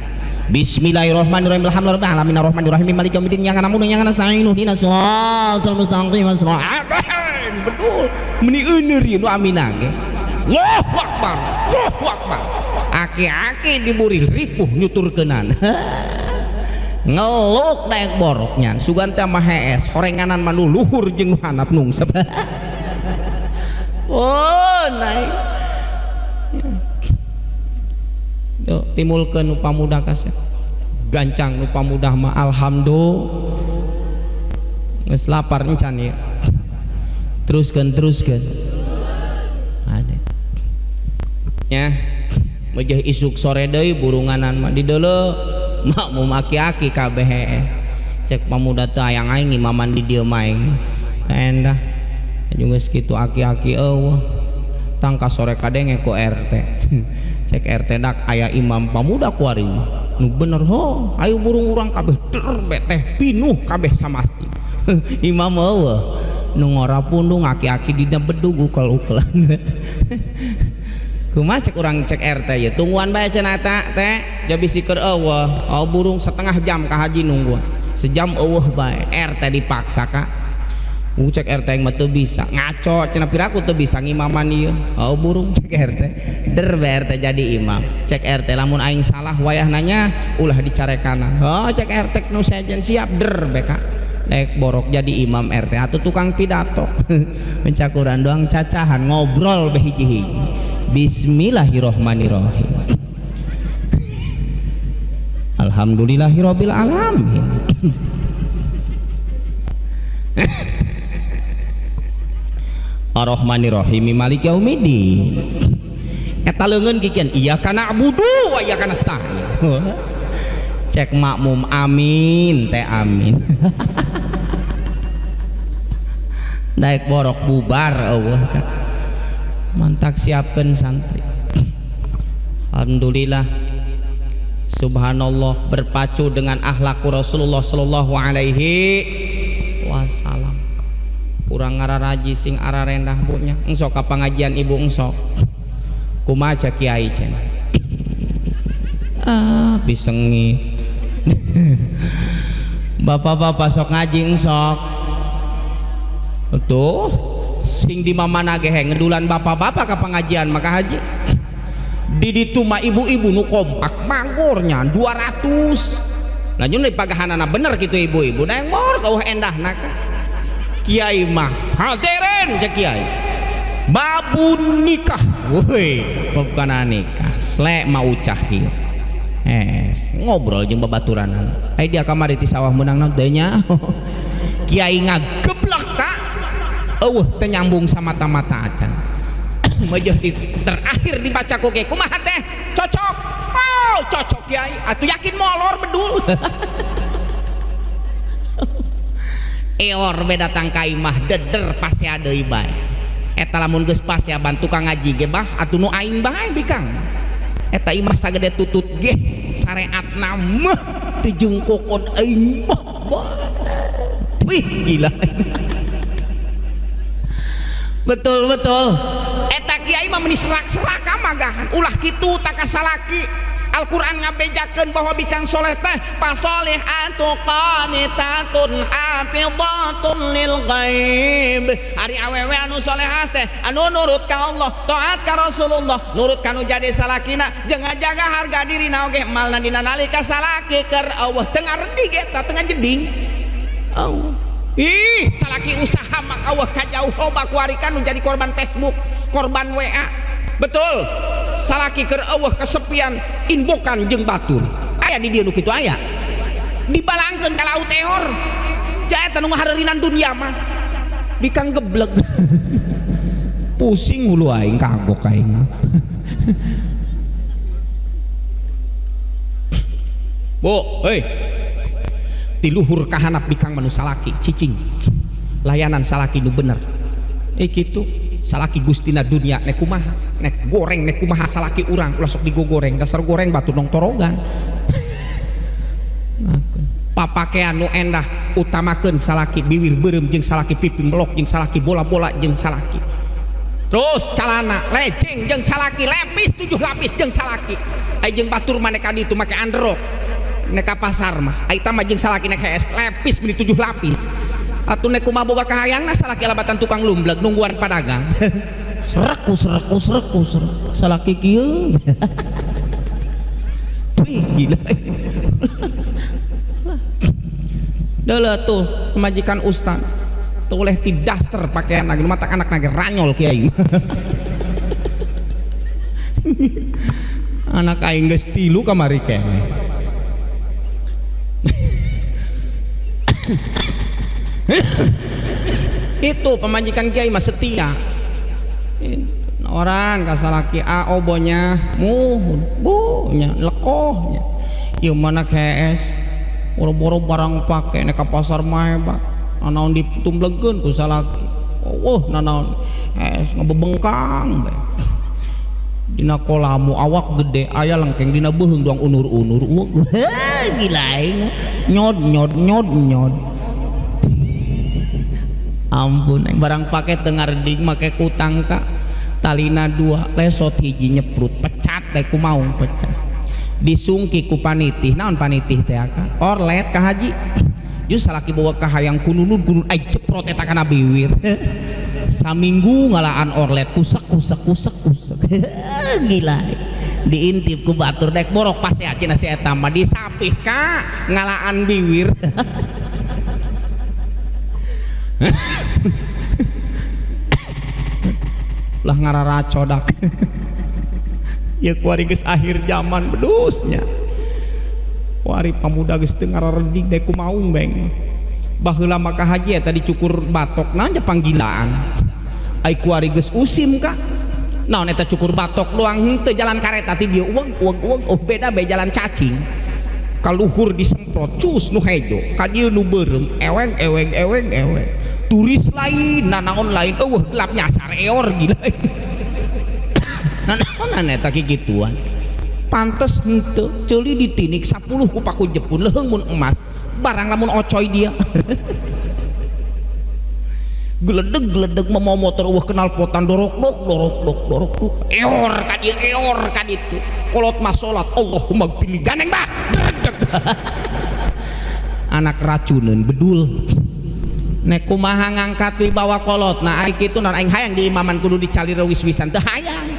Bismillahirrahmanirrahim. Alhamdulillahirabbil alamin arrahmanirrahim maliki yaumiddin iyyaka na'budu wa iyyaka nasta'in ihdinas siratal mustaqim siratal bedul meni euneur ieu nu aminah ge. Allahu akbar. Allahu akbar. Aki-aki diburi ripuh nyuturkeunan. Ngeluk daek borok nyan sugan teh mah hees horenganan mah nu luhur jeung nu handap nungsep. Oh naik. Yo timulkeun nu pamuda kasep. Gancang nu pamuda mah alhamdulillah. Geus lapar encan ieu. Teruskeun teruskeun. Ade. Nya mejeh isuk sore deui burunganan mah dideuleu makmum aki-aki kabeh hees. Cek pamuda teu hayang aing imaman di dieu mah aing. Teh endah. Jeung geus kitu aki-aki eueuh. Tangka sore kadenge ku RT. Cek RT dak aya imam pamuda kuari mah. Nu bener ho, ayo burung urang kabeh der beteh pinuh kabeh samasti. Imam eueuh. Nu ngora pundung aki-aki dina bedug ukel-ukelan. Kumaha cek urang cek RT ye tungguan bae cenah eta teh ja bisi keur eueuh. Oh burung setengah jam ka haji nungguan. Sejam eueuh bae RT dipaksa ka. Cek RT yang mah teu bisa ngaco cenah piraku teu bisa ngimaman ieu. Oh burung cek RT der bae RT jadi imam. Cek RT lamun aing salah wayah nanya ulah dicarekanan. Oh cek RT nu sejen siap der bae ka. Daek borok jadi imam RT atuh tukang pidato. Mencakuran doang cacahan ngobrol be hiji-hiji. Bismillahirrahmanirrahim. Alhamdulillahirabbil alamin. Arrahmanirrahim maliki yaumiddin. Eta leungeun kikian iyyaka na'budu wa iyyaka nasta'in. Cek makmum amin teh amin. Daek borok bubar eueuh kan. Mantak siapkeun santri. Alhamdulillah. Subhanallah, berpacu dengan akhlak Rasulullah sallallahu alaihi wasallam. Urang ngararaji sing ararendah bu nya. Engso ka pangajian ibu engso. Kumaha cek kiai cenah. Ah, pisengi. Bapak-bapak sok ngaji engso. Tuh, sing di mamana ge ngedulan bapak-bapak ka pengajian maka haji. Di ditu mah ibu-ibu nu kompak manggurnya 200. Lanjut di pagahanana bener gitu ibu-ibu. Da yang mor kau endahna ka. Kiai mah hadirin cek kiai. Babun nikah. Woi, bab kana nikah. Slek mau ucah kieu. Ngobrol jeung babaturan. Ai dia kamari ti sawah meunang naon teh nya. Kiai ngageblek ka. Eueuh teu nyambung samata-mata acan. Mejeuh di terakhir dibaca ku ge kumaha teh? Cocok. Oh, cocok kiai. Atuh yakin molor bedul. Eor be datang ka imah deder pasea deui bae. Eta lamun geus pasea ban tukang ngaji ge bah atuh nu aing bae bikang. Eta imah sagede tutut ge sareatna mah teu jengkokon aing mah. Wih gila. Betul betul. Eta kiai mah meni serak-serak magahan ulah kitu tak kasalaki. Al-Qur'an ngabejakeun bahwa bikang soleh teh pasolihatu qanitatun hafizatun lil ghaib. Ari awewe anu solehah teh anu nurut ka Allah, taat ka Rasulullah, nurut ka nu jadi salakina, jeung ngajaga harga dirina oge malna dina nalika salaki keur eueuh teu ngaredi ge eta teu ngajeding. Allah. Ih, salaki usaha mah eueuh kajauh loba kuari kan nu jadi korban Facebook, korban WA. Betul. Salaki keur eueuh kesepian inbokan jeung batur. Aya di dieu nu kitu aya. Dibalangkeun ka laut ehor. Ja eta nu ngahareurinan dunia mah. Bikang geblek. Pusing hulu aing kagok aing. Bu, hei. Ti luhur kahanap bikang manu salaki cicing. Layanan salaki nu bener. Kitu salaki gustina dunia nek kumaha nek goreng nek kumaha salaki urang ulah sok digogoreng dasar goreng batu nong torogan. Papakean nu endah utamakeun salaki biwir beureum jeung salaki pipi melok jeung salaki bola-bola jeung salaki. Terus calana leceng jeung salaki lepis 7 lapis jeung salaki. Ai jeung batur mah nek ka ditu make androk nek ka pasar mah ai tah mah jeung salaki nek hees lepis meuni 7 lapis. Atuh nek kumaha boga kahayangna salaki alabatan tukang lumbleg nungguan padagang. Sereku sereku sereku sereku salaki kieu. Wih gila. Deuleu tuh pemajikan ustad toleh ti daster pakaian lagi mata anak nage ranyol kiai. Anak aing geus 3 kamari keneh. Itu pemajikan kiai mah setia. Orang kasalaki a obonya muhun bu nya lekohnya. Ieu mana kees boro-boro barang pake nek ka pasar mah hebat. Nanaon ditumblegeun ku salaki. Oh, nanaon es ngebebengkang bae. Dina kolamu awak gede aya lengkeng dina beuheung doang unur-unur. Gila aing. Nyod nyod nyod nyod. Ampun, barang pakai tengah reding make kutang ka talina 2 lesot hiji nyeprut pecat teh kumaung pecah disungki ku panitih naon panitih teh aka orlet ka haji jus salaki bawa ka hayang kununun kunun ai ceprot eta kana biwir. Saminggu ngalaan orlet kusek kusek kusek kusek. Gila diintip ku batur dek borok pasti acina si eta mah disapih ka ngalaan biwir. Lah ngararacodak. Ya kuari geus akhir zaman bedusnya. Kuari pamuda geus teu ngararedik dek kumaung beng. Baheula maka haji eta dicukur batok naon ja panggilaan. Ai kuari geus usim ka. Naon eta cukur batok doang henteu jalan kareta ti dieu uweg uweg uweg oh beda bae jalan cacing. Kaluhur disemprot cus nu hejo ka dieu nu beureum eweng eweng eweng eweng. Turis lain, nanaon lain, eueuh gelap nyasar eor gila. Nanaonan eta kikituan. Pantes henteu ceuli ditinik 10 ku paku Jepun leuheung mun emas, barang lamun ocoy dia. Geledeg-geledeg mau motor eueuh kenal potan dorok dok dorok dok dorok dok. Eor ka dieu eor ka ditu. Kolot mah salat Allahumma gfirli gandeng bah. Anak racuneun bedul. Nek kumaha ngangkat wibawa kolot nah ai kitu non aing hayang di imaman kudu dicali wis-wisan teu hayang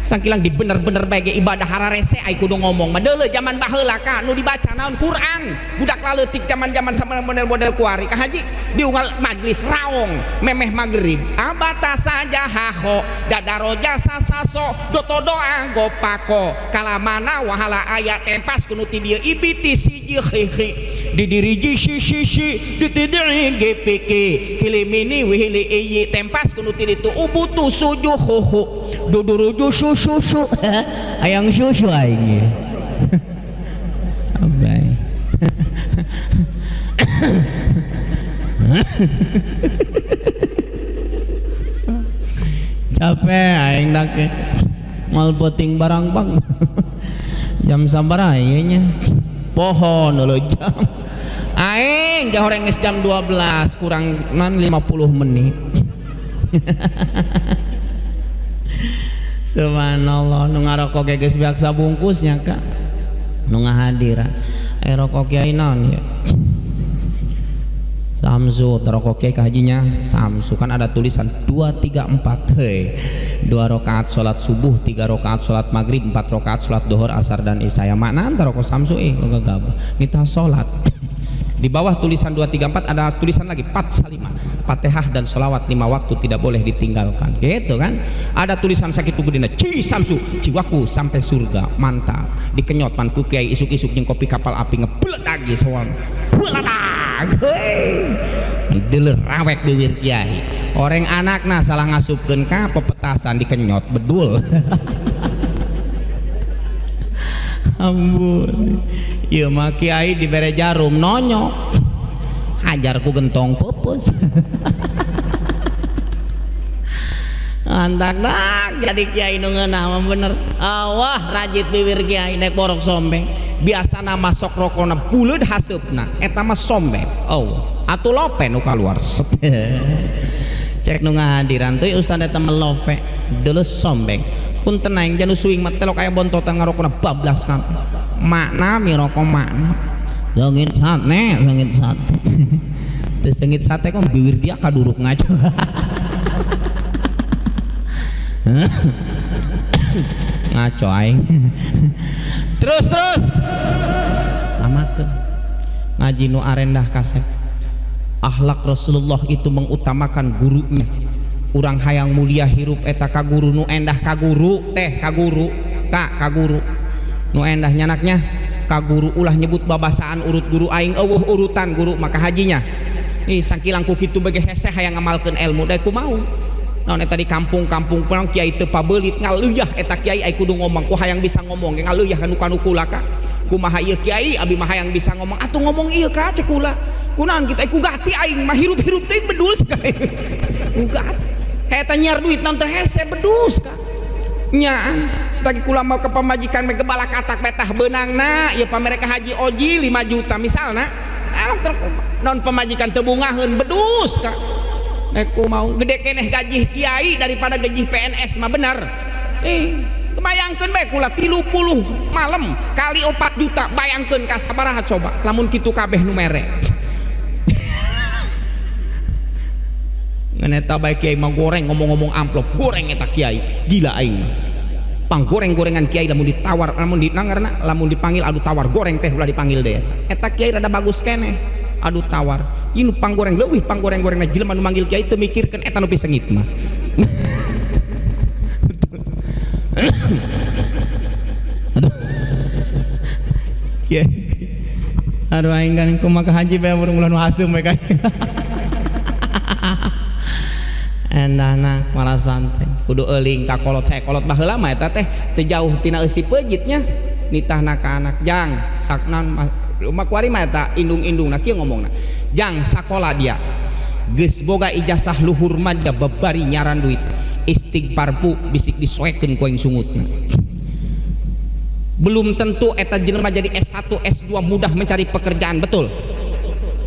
sangkilang di bener-bener bae ge ibadah hararese ai kudu ngomong mah deuleu jaman baheula ka nu dibaca naon Quran budak laleutik jaman-jaman sama model-model kuari ka haji diunggal majlis raong memeh magrib abata saja haho dadaroja sasaso doto doa gopako kalamana wahala ayat tempas kudu ti dieu ibiti siji hihi didiriji si si si ditidiri gpk kilimini wihili iyi tempas kudu ti ditu ubutu sujuh huhu duduruju susu susu ayang susu aing sampai capek aing dak mal penting barang bang jam sabaraha ieu nya pohon leuh jam aing jahoreng geus jam 12 kurang nan 50 menit. Subhanallah nu ngarokok ge geus biasa bungkusnya ka nu ngahadiran rokok kiai naon ya Samsu rokok kiai ka hajinya Samsu kan ada tulisan 2 3 4 heuy 2 rakaat salat subuh 3 rakaat salat maghrib 4 rakaat salat duhur asar dan isya makna rokok Samsu gagabah nitah salat. Di bawah tulisan 2 3 4 ada tulisan lagi 4 salima Fatihah dan sholawat 5 waktu tidak boleh ditinggalkan gitu kan. Ada tulisan sakitu gedena Ci Samsu jiwaku sampai surga mantap dikenyot pan ku kiai isuk-isuk jeung kopi kapal api ngebledag soal bledag heuy deuleu rawek bibir kiai oreng anakna salah ngasupkeun ka pepetasan dikenyot bedul. Ampun ieu mah kiai dibere jarum nonyok hajar ku gentong peupeus. Antak dak jadi kiai nu ngeunah mah bener awah rajit bibir kiai nek borok sombeng biasana masok rokona buleud haseupna eta mah sombeng oh atuh lope nu kaluar set. Cek nu ngahadiran teuy ustaz eta mah lope deuleu sombeng punten aing janu suing mah telok aya bontotan ngarokona bablas kabeh makna miroko makna leungit sate leungit sate teu seungit sate kok bibir dia kaduruk ngaco. Ngaco aing. Terus terus tamakeun ngaji nu arendah kasep akhlak Rasulullah itu mengutamakan gurunya. Urang hayang mulia hirup eta ka guru nu endah ka guru teh ka guru ka guru nu endah nyanaknya ka guru ulah nyebut babasaan urut guru aing eueuh urutan guru maka hajinya ih sangkilang ku kitu bege hese hayang ngamalkeun ilmu da ku mau naon eta di kampung-kampung pulang kiai teu pabeulit ngaleuya eta kiai ai kudu ngomong ku hayang bisa ngomong ge ngaleuya kanu kanu kula ka kumaha ieu kiai abi mah hayang bisa ngomong atuh ngomong ieu ka cek kula kunaon kitu ku gati aing mah hirup-hirup teh bedul cek aing ku gati eta nyiar duit naon teh hese bedus ka nyaan tadi kula mau ke pamajikan me gebalak atak petah beunangna ieu pamereka haji oji 5 juta misalna non pamajikan teu bungaheun bedus ka nek ku mau gede keneh gaji kiai daripada gaji PNS mah bener bayangkeun bae kula 30 malam kali 4 juta bayangkeun ka sabaraha coba lamun kitu kabeh nu mere. Ngan eta bae kiai mah goreng ngomong-ngomong amplop goreng eta kiai gila aing pang goreng-gorengan kiai lamun ditawar lamun dinangarna lamun dipanggil adu tawar goreng teh ulah dipanggil deh eta kiai rada bagus keneh adu tawar ieu nu panggoreng leuwih panggoreng-gorengna jelema nu manggil kiai teu mikirkeun eta nu pisengit mah. Aduh kiai aduh aing kan kumaha ka haji bae urang ulah nu haseum bae ka. Endahna para santai kudu euling ka kolot teh kolot baheula mah eta teh teu jauh tina eusi peujitnya nitahna ka anak jang saknan rumah kuari mah eta indung-indungna kieu ngomongna jang sakola dia Geus boga ijazah luhur madya babari nyaran duit. Istighfar bu bisik disoekeun ku aing sungutna. Belum tentu eta jelema jadi S1 S2 mudah mencari pekerjaan, betul?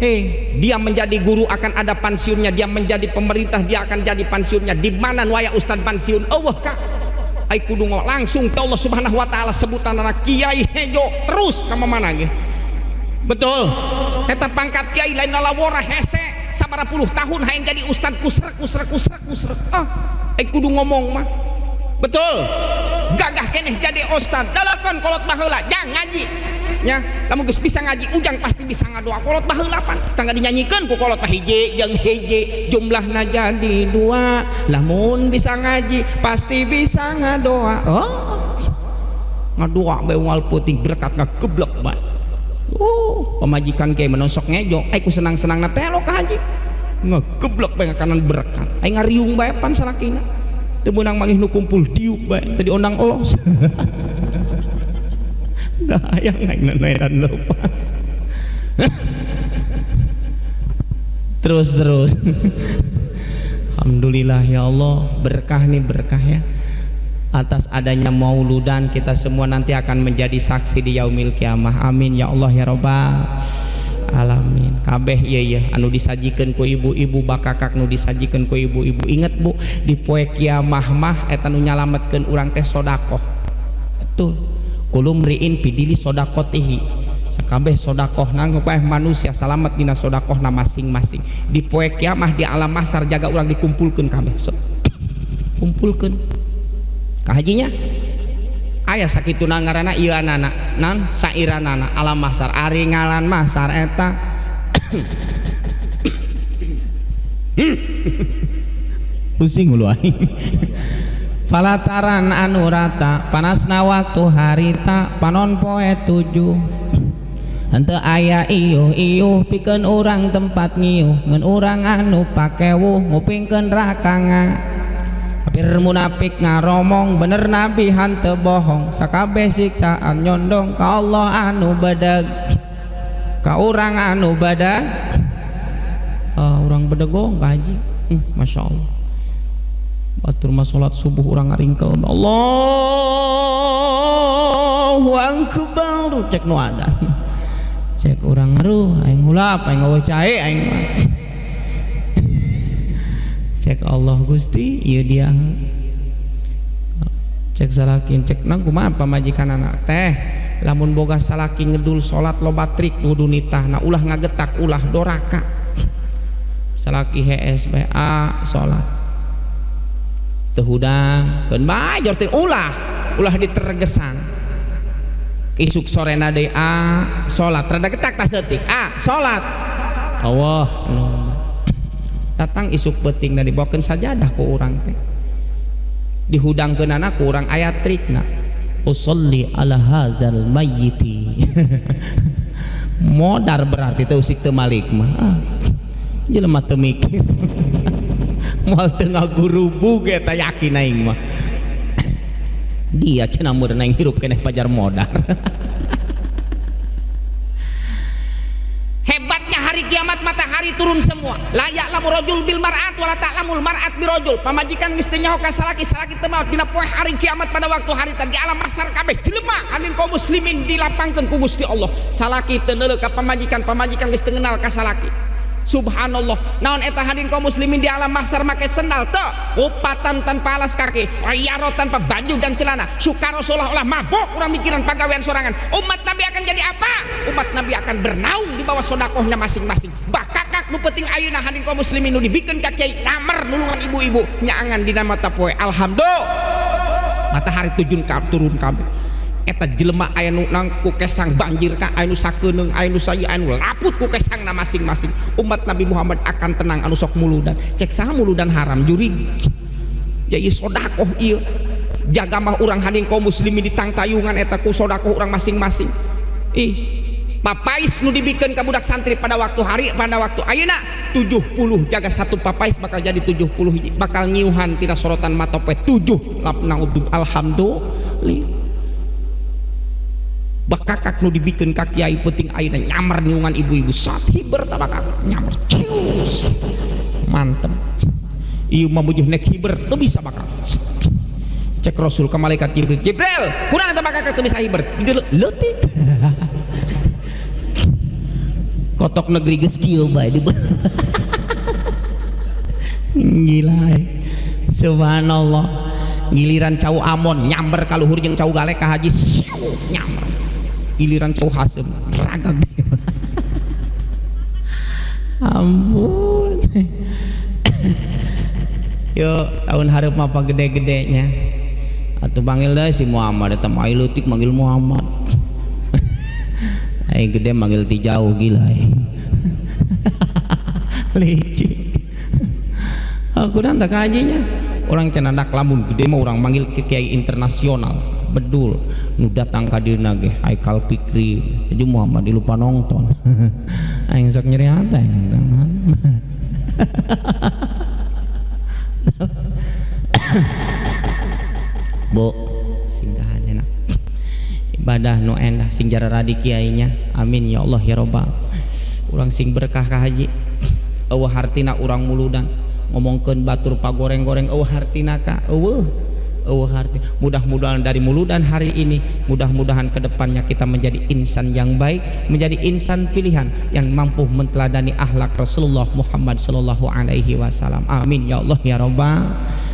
Hei, dia menjadi guru akan ada pensiunnya, dia menjadi pemerintah dia akan jadi pensiunnya. Di mana nu aya ustad pensiun? Eueuh ka. Ai kudu langsung ke Allah Subhanahu wa taala sebutan anak kiai hejo terus ka mana ge. Betul. Eta pangkat kiai lain lalawora hese sabaraha puluh tahun hayang jadi ustad kusrek kusrek kusrek kusrek. Ah, ai kudu ngomong mah. Betul. Gagah keneh jadi ustad. Dalakan kolot baheula jang ngaji. Nya, lamun geus bisa ngaji ujang pasti bisa ngadoa kolot baheula pan. Tangga dinyanyikeun ku kolot hiji jeung hiji jumlahna jadi dua. Lamun bisa ngaji pasti bisa ngadoa. Oh. Ngadoa bae unggal peuting berkat ngageblek bae. Pemajikan kiai menosok ngejo, ai ku senang-senangna teh lo ka haji. Ngegeblek bae kanan berkat. Ai ngariung bae pan salakina. Teu meunang manggih nu kumpul diuk bae teu diondang olos. Dah hayang aing neneran lepas. Terus terus. Alhamdulillah ya Allah, berkah nih berkah ya. Atas adanya mauludan kita semua nanti akan menjadi saksi di yaumil kiamah. Amin ya Allah ya robbal alamin. Kabeh ieu ya anu disajikeun ku ibu-ibu bakakak nu disajikeun ku ibu-ibu. Ingat bu, di poe kiamah mah eta nu nyalametkeun urang teh sedekah. Betul. Kulum riin pidili sodakotihi. Sakabeh sodakoh nang upaya manusia salamet dina sodakohna masing-masing. Di poe kiamah di alam mahsyar jaga urang dikumpulkeun kabeh. Kumpulkeun. Ka hajinya aya sakituna ngaranna ieu anana nan sairanana alam mahsyar ari ngalan mahsyar eta. Pusing ulu aing. Palataran anu rata panasna waktu harita panon poe 7 henteu aya iuh-iuh pikeun urang tempat ngiuh ngeun urang anu pakewuh ngupingkeun rakanga kafir munafik ngaromong bener nabi henteu bohong sakabeh siksaan nyondong ka Allah anu badag ka urang anu badag. Urang bedegong ka haji. Masya Allah. Batur mah salat subuh urang ngaringkel Allahu akbar cek nu adan cek urang ngaruh aing hulap aing eueuh cae aing mah. Cek Allah Gusti ieu dia cek salaki cek nang kumaha pamajikanana teh lamun boga salaki ngedul salat loba trik kudu nitahna ulah ngagetak ulah doraka salaki hees bae a salat teu hudang keun bae jortin ulah ulah ditergesan isuk sorena deui a salat rada getak tah seutik a salat Allah no. Datang isuk peuting da dibawakeun sajadah ku urang teh dihudangkeunana ku urang aya trikna usolli ala hadzal mayyiti. Modar berarti teh usik teu malik mah jelema teu mikir. Moal teu ngagurubug eta yakin aing mah. Dia cenah meureun aing hirup keneh pajar modar. Hebatnya hari kiamat matahari turun semua. La ya'lamu rajul bil mar'at wala ta'lamul mar'at bi rajul. Pamajikan geus teu nyaho ka salaki, salaki teu maot dina poe hari kiamat pada waktu hari tadi alam mahsyar kabeh jelema anin kaum muslimin dilapangkeun ku Gusti Allah. Salaki teu neuleuh ka pamajikan, pamajikan geus teu ngenal ka salaki. Subhanallah, naon eta hadin kaum muslimin di alam mahsyar make sendal teu, upatan tanpa alas kaki, ayaro tanpa baju dan celana, sukaro seolah-olah mabok urang mikiran pagawean sorangan. Umat Nabi akan jadi apa? Umat Nabi akan bernaung di bawah sodakohnya masing-masing. Bakakak nu penting ayeuna hadin kaum muslimin nu dibikeun ka kiai lamar nulungan ibu-ibu nyaangan dina mata poe. Alhamdulillah. Matahari tujun ka turun kabeh. Eta jelema aya nu nang ku kesang banjir ka aya nu sakeuneng aya nu sayu aya nu laput ku kesangna masing-masing. Umat Nabi Muhammad akan tenang anu sok muludan. Cek saha muludan haram jurig. Ya ieu sodakoh ieu. Jaga mah urang hading kaum muslimin ditangtayungan eta ku sodakoh urang masing-masing. Ih, papais nu dibikeun ka budak santri pada waktu hari pada waktu ayeuna 70 jaga satu papais bakal jadi 70 hiji bakal ngiuhan tina sorotan mata poe 7 lapna alhamdulillah. Bakakak nu dibikeun ka kiai peuting ayeuna nyamar niungan ibu-ibu sat hiber ta bakakak nyamar cius Mantep. Ieu mah mujuh nek hiber teu bisa bakal. Cek Rasul ke malaikat Jibril, Jibril, kurang eta bakal teu bisa hiber. Leutik. Kotok negeri geus kieu bae di. Gila. Subhanallah. Giliran cau Amon nyamber ka luhur jeung cau galek ka haji nyamber. Giliran cau Hasem ragag. Ampun. Yo tahun hareup mah gede-gedenya. Atuh panggil deui si Muhammad eta mah leutik manggil Muhammad. Ai gede manggil ti jauh gila. Licik. Aku dan tak hajinya. Orang cenandak lamun gede mah orang manggil ke kiai internasional bedul nu datang ka dieuna ge Haikal Fikri jeung Muhammad lupa nonton. Aing sok nyeri hate. Bu singgahan enak ibadah nu endah sing jararadi kiainya amin ya Allah ya robbal. Urang sing berkah ka haji eueuh hartina urang muludan ngomongkeun batur pagoreng-goreng eueuh hartina ka eueuh eueuh harti. Mudah-mudahan dari muludan hari ini mudah-mudahan kedepannya kita menjadi insan yang baik, menjadi insan pilihan yang mampu menteladani akhlak Rasulullah Muhammad sallallahu alaihi wasallam. Amin ya Allah ya robbal.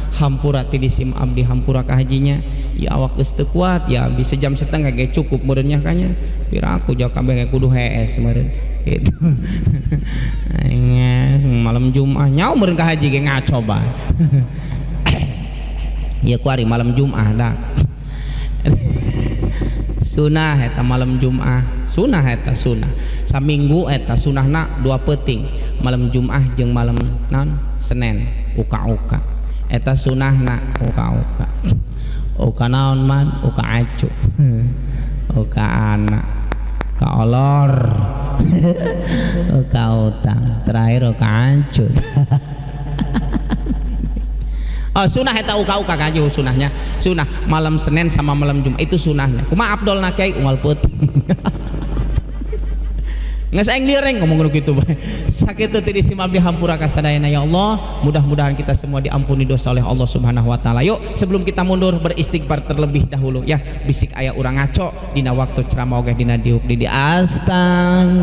Hampura ti disim abdi hampura ka hajinya ya awak geus teu kuat ya bisa jam setengah ge cukup meureun nya kanya pira aku jauh kabeh kudu hees meureun gitu. Malam Jumat nyau meureun ka haji ge ngaco bae. Ya kuari malam Jumat dah. Sunah eta malam Jumat, sunah eta sunah. Saminggu eta sunahna dua peuting, malam Jumat jeung malam naon Senin uka-uka. Eta sunahna uka-uka. Uka naon man? Uka acu. Uka anak. Uka olor. Uka utang. Terakhir uka acu. Oh, sunah eta uka-uka kaji sunahnya. Sunah malam Senin sama malam Jumat itu sunahnya. Kumaha afdolna kiai unggal peuting. Nges aing lieur ngomong nu kitu bae. Sakitu ti disim abdi hampura ka sadayana ya Allah. Mudah-mudahan kita semua diampuni dosa oleh Allah Subhanahu wa taala. Yuk sebelum kita mundur beristighfar terlebih dahulu ya. Bisik aya urang ngaco dina waktu ceramah oge dina diuk di astang.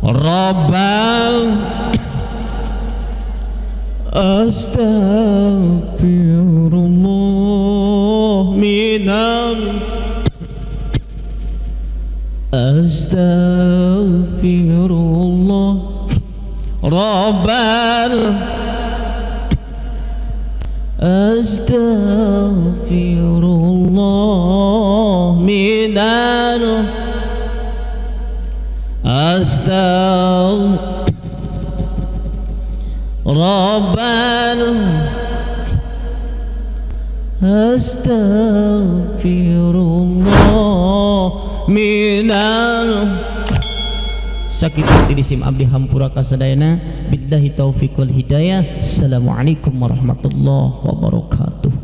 Rabbal astaghfirullah minal astaghfirullah rabbal astaghfirullah minal astaghfirullah rabbal astaghfirullah minal. Sakit hati disim abdi hampura kasadayana. Billahi taufiq wal hidayah. Assalamualaikum warahmatullahi wabarakatuh.